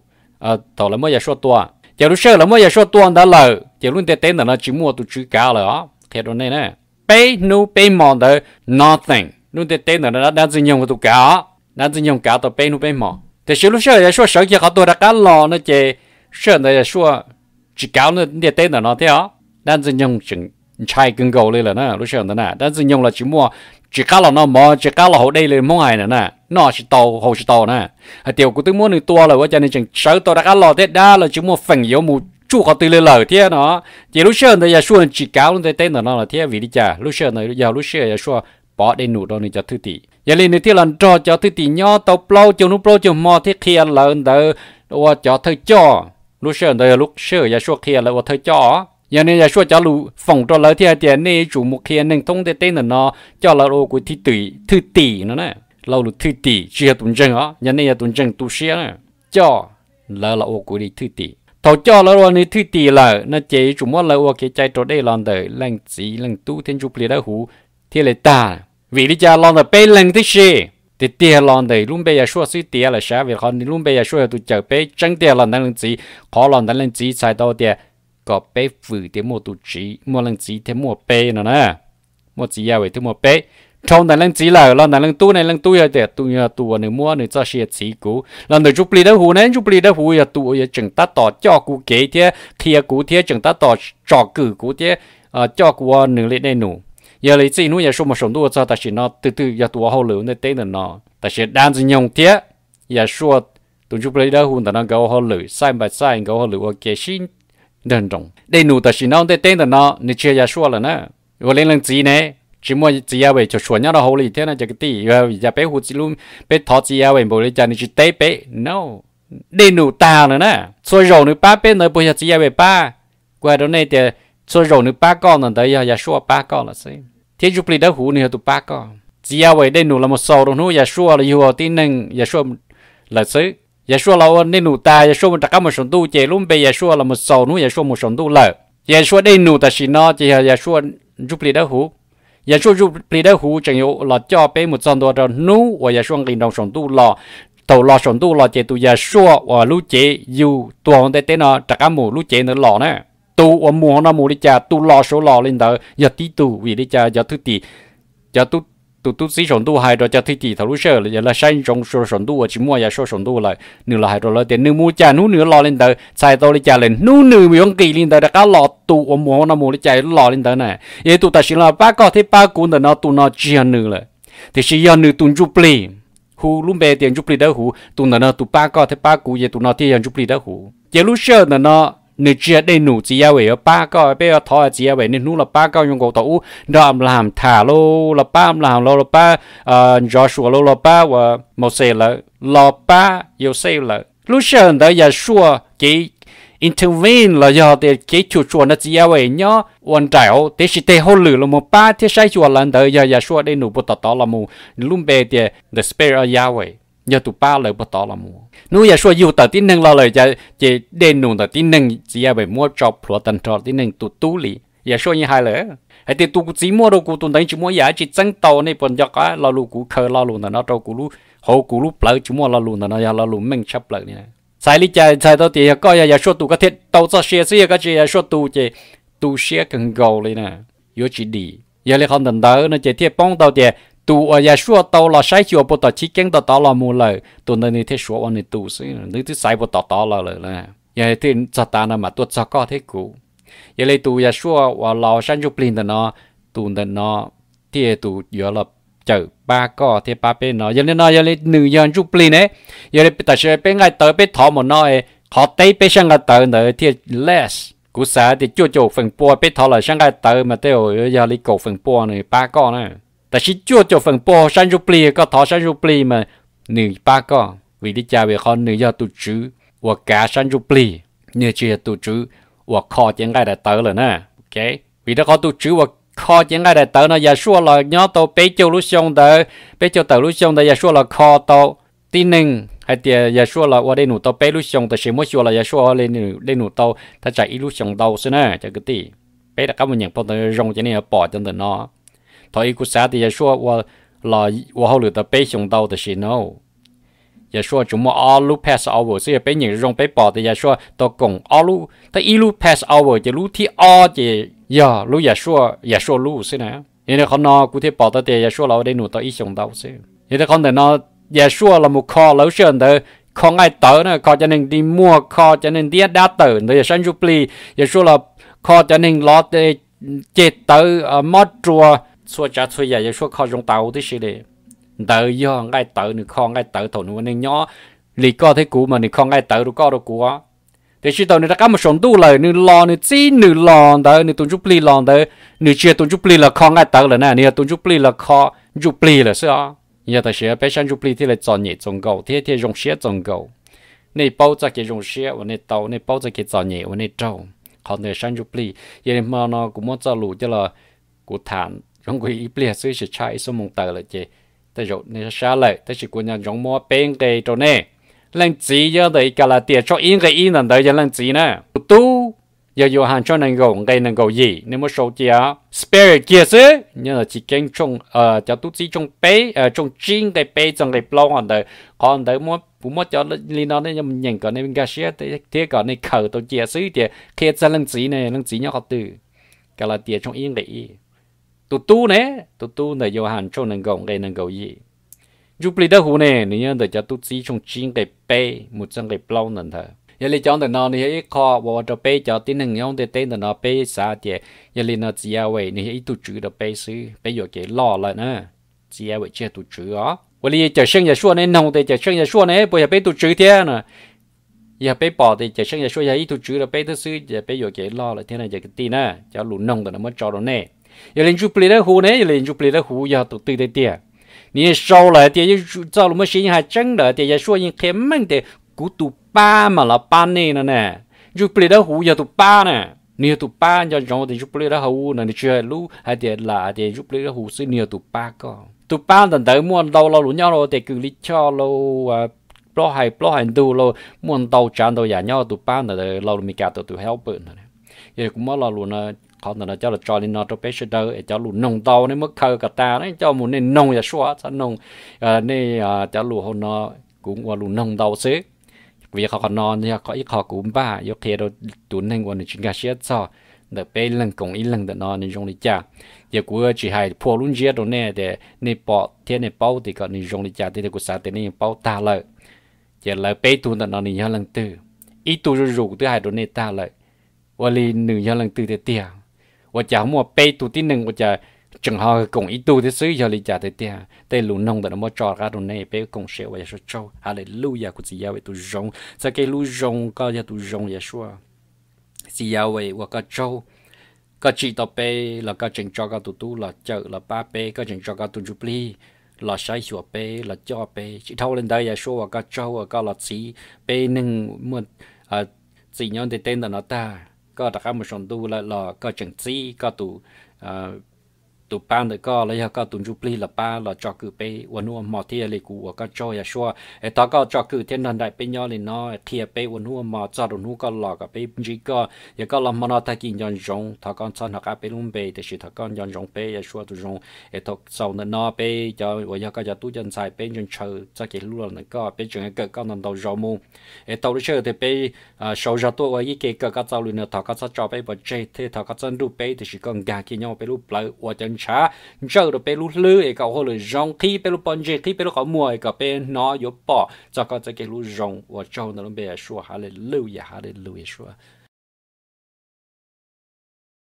thaum lawv muab Yahshua tua. Ces lub sij hawm lawv muab Yahshua tua ntawd lawm ces lub ntiaj teb ntawm no tsis muaj tus tswv kav lawm os, qhia rau nej na. Peb hnub peb hmo ntawd nothing, lub ntiaj teb ntawm no dab Ntxwg Nyoog tus kav os, dab Ntxwg Nyoog kav tau peb hnub peb hmo. Tiam sis lub sij hawm Yahshua sawv kiag qhov tuag rov qab los no ces sij hawm ntawd Yahshua tsis kav lub ntiaj teb ntawm no thiab os. Dab Ntxwg Nyoog tseem ntshai kawg nkaus li lawm na, lub sij hawm ntawd na dab Ntxwg Nyoog los tsis muaj, tsis qab los noj mov, tsis qab los haus dej li Hmoob hais na, noj tsis tau haus tsis tau na. Hais tias kuv twb muab nws tua lawm ua cas nws tseem sawv tau rov qab los thiab, dab los tsis muaj feem yuav mus tsuj qhov twg li lawm thiab no. Ces lub sij hawm ntawd Yahshua tsis kav lub ntiaj teb ntawm no lawm thiab, vim li cas? Lub sij hawm ntawd yog lub sij hawm Yahshua pov dej num rau nws cov thwj tim. Yog li nws thiaj los nrog cov thwj tim nyob tau plaub caug hnub plaub caug hmo thiab qhia lawv ntawd ua cov thawj coj. Lub sij hawm ntawd yog lub sij hawm Yahshua qhia lawv ua thawj coj. Yog li Yahshua cov lus foom rau lawv thiaj hais tias nej yuav tsum mus qhia neeg thoob ntiaj teb ntawm no, coj lawv ua kuv thwj tim no na. Lo lus thwj tim tsis yog tus ntseeg os, yog nej yog tus ntseeg tu siab na, coj lawv los ua kuv li thwj tim. Thaum coj lawv ua nws thwj tim lawm no ces yuav tsum muab lawv ua kev cai raus dej los ntawm Leej Txiv, Leej Tub thiab Ntsuj Plig Dawb Huv thiaj li tag. Vim li cas los ntawm peb leeg tib si? Tiag tiag los ntawm lub npe Yahshua xwb tiav lawm sav, vim qhov lub npe Yahshua yog tus cawm peb tseeb tiag los ntawm Leej Txiv. Qhov los ntawm Leej Txiv txhais tau tias kom peb fwm tias muaj tus Txiv, muaj Leej Txiv thiab muaj peb no na. Muaj Txiv Yahweh thiab muaj peb. dhau ntawm leej txiv lawm los ntawm leej tub ne, leej tub yog tias tus, yog tus uas nws muab nws txoj sia txhiv kuv. Los ntawm ntsuj plig dawb huv ne, ntsuj plig dawb huv yog tus uas yuav tseem tab tom coj kuv kev thiab qhia kuv thiab tseem tab tom tsom kwm kuv thiab coj kuv ua nws li dej num. Yog li txij hnub Yeshua mus saum ntuj ua txog tam sim no, tus twg yog tus ua hauj lwm ntiaj teb ntawm no? Tam sim no dab ntxwg nyoog thiab Yeshua, tus ntsuj plig dawb huv ntawm no nkawd ua hauj lwm side by side, nkawd ua hauj lwm ua ke sib nrawg nroos. Dej num tam sim no ntiaj teb ntawm no nws tsis yog Yeshua lawm na. Ua li leej txiv ne, tsis muaj txiv Yahweh cuam suam nyob rau hauv li thiab no cov kwv tij. Yog cas peb hu, peb thov txiv Yahweh npaum li cas nws tsis teb peb no? Dej num tag lawm na. Txhua zaus nws pab peb ntawd puas yog txiv Yahweh pab? Kuv hais rau nej tias txhua zaus nws pab koj ntawd, ntawd yog Yeshua pab koj lawm xwb, thiab ntsuj plig dawb huv nws yog tus pab koj. Txiv Yahweh dej num los mus xaus rau hnub Yeshua los yug tib neeg Yeshua lawm xwb. Yeshua los ua dej num tas, Yeshua mus rov qab mus saum ntuj, ces lub npe Yeshua los mus xaus hnub Yeshua mus saum ntuj lawm. Ces Yeshua dej num tam sim no ces yog Yeshua ntsuj plig dawb huv. Yeshua ntsuj plig dawb huv tseem yuav los coj peb mus txog ntua rau hnub uas Yeshua nqis nroo saum ntuj los. Thaum los saum ntuj los ces tus Yeshua uas lub cev yug tuag ntiaj teb no rov qab mus lub cev ntawd los na. Tus uas mus hauv no mus li cas, tus los saud los li ntawd, yog tib tug. Vim li cas cov thwj tim, cov tus tub txib saum ntuj hais rau cov thwj tim thaum lub sij hawm yog lawv saib ntsoov saum ntuj uas tsis muaj Yeshua saum ntuj lawm, nws los hais rau lawv tias nws mus cas hnub nws los li ntawd, txhais tau li cas lawm hnub nws yuav nqis li ntawd rov qab los, tus uas mus hauv no mus li cas los li ntawd na. Yog tus tam sim no pab koj thiab pab kuv ntawm no, tus no tsis yog nws lawm, tiam sis yog nws tus ntsuj plig, hu lub npe tias ntsuj plig dawb huv. Tus ntawm no tus pab koj thiab pab kuv, ces tus no thiaj yog ntsuj plig dawb huv. Ces lub sij hawm ntawm no nws tsis yog dej num txiv Yahweh yuav pab koj, peb yuav thov txiv Yahweh niaj hnub los pab koj zoo nkaus thaum ub nrog Anplahas tham lauj, los pab Anplahas lauj, los pab Ntxhov Suas lauj, los pab uas Mauxes lawm, los pab Yauxej lawm. Lub sij hawm ntawd Yeshua kev intervene los yog tias kev cuam suam nrog txiv Yahweh nyob ua nraim hauv, tiam sis tes hauj lwm los mus pab thiab saib xyuas lawv ntawd yog Yeshua dej num puag tom tod los mus, lub npe tias the Spirit of Yahweh, yog tus pab lawv puag tod los mus. Hnub Yeshua yug tawm tib neeg los lawm ces dej num ntawm tib neeg txiv Yahweh muab tso plhuav tag nrho tib neeg tus tub li. Yeshua yeej hais lawm hais tias tus kuv txiv muab rau kuv tus ntawd tsis muaj yam tsis txeeb tau, nej puas nco qab lo lus kuv khaws lo lus ntawm no rau kuv lub, hauv kuv lub plawv tsis muaj lo lus ntawm no yog lo lus meej tshaj plaws li. Txhais li cas txhais tau tias yog koj yog Yeshua tus koj thiaj tau txoj sia xwb, yog koj tsis yog Yeshua tus ces tu siab kawg nkaus li na, yuav tsis dim. Yog li qhov ntawm ntawd no ces thiaj poob tau tias tus uas Yeshua tau los saib xyuas puag tom chiv keeb tom tod los mus lawm, tus ntawd nws thiaj suav ua nws tus xwb, nws twb xaiv puag tom tod los lawm. Yog thiaj txog tav no mas tuaj txog koj thiab kuv. Yog li tus Yeshua uas los sab ntsuj plig ntawm no, tus ntawm no thiaj tus yuav los cawm pab koj thiab pab peb no. Yog li no yog li nws yog ntsuj plig ne, yog li tam sim peb nqaij tawv peb thov mus no, qhov teb peb sab nqaij tawv ntawd thiaj less. Kuv xav tias cuaj caum feem pua peb thov lawm sab nqaij tawv mas tej zaum yog li kaum feem pua nws pab koj na. Tab sis cuaj caum feem pua sab ntsuj plig koj thov sab ntsuj plig mas nws pab koj. Vim li cas? Vim qhov nws yog tus tswv uas kav sab ntsuj plig, nws tsis yog tus tswv uas kho cev nqaij daim tawv lawm na. Vim rau qhov tus tswv uas kho cev nqaij daim tawv no Yeshua los nyob tau peb caug lub xyoo ntawd, peb caug tawm lub xyoo ntawd Yeshua los kho tau tib neeg, hais tias Yeshua los ua dej num tau peb lub xyoo, tab sis muab xyuas los Yeshua ua dej num tau thaj tsam ib lub xyoos ntau xwb na cov kwv tij. Peb rov qab mus nyeem phau ntawv zoo ces nej yuav pom cov ntawm no. Thaum ub kuv xav tias Yeshua ua, los ua hauj lwm tau peb xyoos ntau, tab sis no Yeshua tsuas muaj ob lub Passover xwb. Yog peb nyeem zoo peb pom tias Yeshua tau koom ob lub, tau ib lub Passover ces lub thib ob ces yog lub Yeshua, Yeshua lub xwb na. Yog li qhov no kuv thiaj pom tau tias Yeshua los ua dej num tau ib xyoos ntau xwb. Yog li qhov ntawm no Yeshua los mus kho lawv lub sij hawm ntawd, kho nqaij tawv na, kho cov neeg dig muag, kho cov neeg ntiab dab tawm ntawd yog sab ntsuj plig. Yeshua los kho cov neeg lov ceg tawv, mob rua, txhua tsav txhua yam Yeshua kho zoo tau tib si li. Ntawd yog nqaij tawv, nws kho nqaij tawv thaum nws ua neej nyob li koj thiab kuv mas nws kho nqaij tawv rau koj rau kuv. Tiam sis thaum nws rov qab mus saum ntuj lawm, nws los, nws txib nws los ntawd, nws tus ntsuj plig los ntawd, nws tsis yog tus ntsuj plig los kho nqaij tawv lawm na, nws yog tus ntsuj plig los kho ntsuj plig lawm xwb os. Yog tam sim no peb sab ntsuj plig thiaj li txom nyem txaus nkaus thiab thiaj zoo siab txaus nkaus. Nej paub txoj kev zoo siab uas nej tau, nej paub txoj kev txom nyem uas nej raug, qhov ntawd sab ntsuj plig. Yog li hmo no kuv muab txoj lus coj los, kuv tham zoo nkaus ib pliag xwb, tsis tshaj ib xuab moos tawm lawm ces tej zaum nej sab lawm, tab sis kuv nco ntsoov muab peb nqe rau nej. Leej txiv nyob ntawm Kalatias tshooj ib nqe ib ntawm ntawd yog leej txiv na. Tus tub yog Yauhas tshooj nees nkaum nqe nees nkaum yim, nej muab sau cia. Spirit kiag xwb, nyob ntawm Chiv Keeb, cov tub txib tshooj peb, tshooj tsib nqe peb txog nqe plaub ntawd. Qhov ntawd kuv muab cov li no nej nyeem kom nej nkag siab thiab kom nej khaws tau cia xwb tias qhia txog leej txiv ne, leej txiv nyob qhov twg. Kalatias tshooj ib nqe ib. Tus tub ne, tus tub ntawm Yauhas tshooj nees nkaum nqe nees nkaum yim. Ntsuj Plig Dawb Huv ne, nws nyob ntawm cov tub txib tshooj tsib nqe peb mus txog nqe plaub ntawm ntawd. Yog li cov ntawm no nws yog ib qho uas ua rau peb cov tib neeg nyob ntiaj teb ntawm no peb xav tias yog li no txiv Yawes nws yog ib tug tswv rau peb xwb, peb yuam kev loj lawm na. Txiv Yawes tsis yog tus tswv os. Ua li Cawmseej Yeshua nej noog tias Cawmseej Yeshua ne puas yog peb tus tswv thiab no? Yog peb pom tias Cawmseej Yeshua yog ib tug tswv rau peb thiab xwb ces peb yuam kev loj lawm thiab no cov kwv tij na. Cov lus noog ntawm no muab tso rau nej. Yog li Ntsuj Plig Dawb Huv ne, yog li Ntsuj Plig Dawb Huv yog tus twg tiag tiag? Nws yeej sau lawm hais tias, txoj lus Mauxes yeej hais tseeb lawm hais tias Yeshua yeej qhia meej tias kuv tus pab mas los pab nej no na. Ntsuj Plig Dawb Huv yog tus pab na. Nws yog tus pab. Nco ntsoov tias Ntsuj Plig Dawb Huv no nws tsis hais lub hais tias lam hais tias Ntsuj Plig Dawb Huv xwb, nws yog tus pab koj. Tus pab ntawm ntawd muaj ntau lo lus nyob rau tias kws li choj lo, plaub hais plaub hais ntug lo, muaj ntau tsav ntau yam nyob tus pab ntawd, lo lus Meskas tus tus helper ntawd. Yog kuv muab lo lus no, qhov ntawm no coj los tso li no rau peb sawv daws es cov lus noog ntau nej muab khaws kom tas, nej coj mus nej noog Yeshua, txhob noog nej cov lus hauv no, kuv ua lus noog ntau xwb. Vim qhov qhov no yog ib qho kuv npaj yuav qhia rau tus neeg uas nws tsis nkag siab txog ntawm peb leeg koom ib leeg ntawm no nws zoo li cas. Ces kuv tsis hais phua lub ntsiab rau nej tias nej pom thiab nej paub tias kom nws zoo li cas tiag tiag, kuv xav tias nej yeej paub tag lawm. Ces lawv peb tug ntawm no nws yog leej twg? Ib tug zuj zus kuv twb hais rau nej tag lawm. Ua li nws yog leej twg tiag tiag? Ua cas muaj peb tug tib neeg ua cas tseem ho koom ib tug thiab xwb, yog li cas tiag tiag? Tej lus noog ntawm no muab tso qab rau nej peb koom siab ua Yeshua tsaug. Haleluyas, kuv txiv Yawes tus zoo, txoj kev hlub zoo, koj yog tus zoo Yeshua. Txiv Yawes ua koj tsaug, koj tsim tau peb los koj tseem tso koj tus tub los cawm los pab peb, koj tseem tso koj tus Ntsuj Plig los saib xyuas peb los coj peb. Tsis dhau li ntawd Yeshua ua koj tsaug uas koj los txhiv peb neeg muaj txim nyob ntiaj teb ntawm no tag, koj rov qab mus saum ntuj lawm los koj tseem txib koj tus tus pab ntawm koj los yog koj tus Ntsuj Plig los pab los tsom kwm peb ua hnub ua hmo thiab. Yog li kuv ua koj tsaug Yeshua es thov koj tsom kwm thiab nrog nraim peb nyob li no, qhia peb ua hnub ua hmo txog rau hnub koj los kom peb ntsib koj. Yog koj los hmo no tag kis nco ntsoov, thov koj txhob hnov qab peb lub npe, tiam sis thov koj nco ntsoov peb Yeshua tus zoo. Es thaum xaus ntawm no peb cov uas yog koj cov tub cov ntxhais peb ntshaw ntshaw txoj kev hlub los ntawm koj, peb tseem kawm koj ntau ntau zaus mus. Es tau lub sij hawm tias peb sau zog tuaj ua ib ke kawm koj txoj lus no, thov koj txhob tso peb pov tseg thiab thov koj txhob nrug peb, tiam sis koj nkag kiag nyob peb lub plawv ua cov ntshav ntsawj rau peb lub hlwb es kom ua hauj lwm zoo, qhib peb lub pob ntseg, qhib peb lub qhov muag es kom peb hnov yuav pom txog koj txoj kev hlub zoo. Ua tsaug ntawm lub npe Yeshua. Haleluyas, haleluyas Yeshua.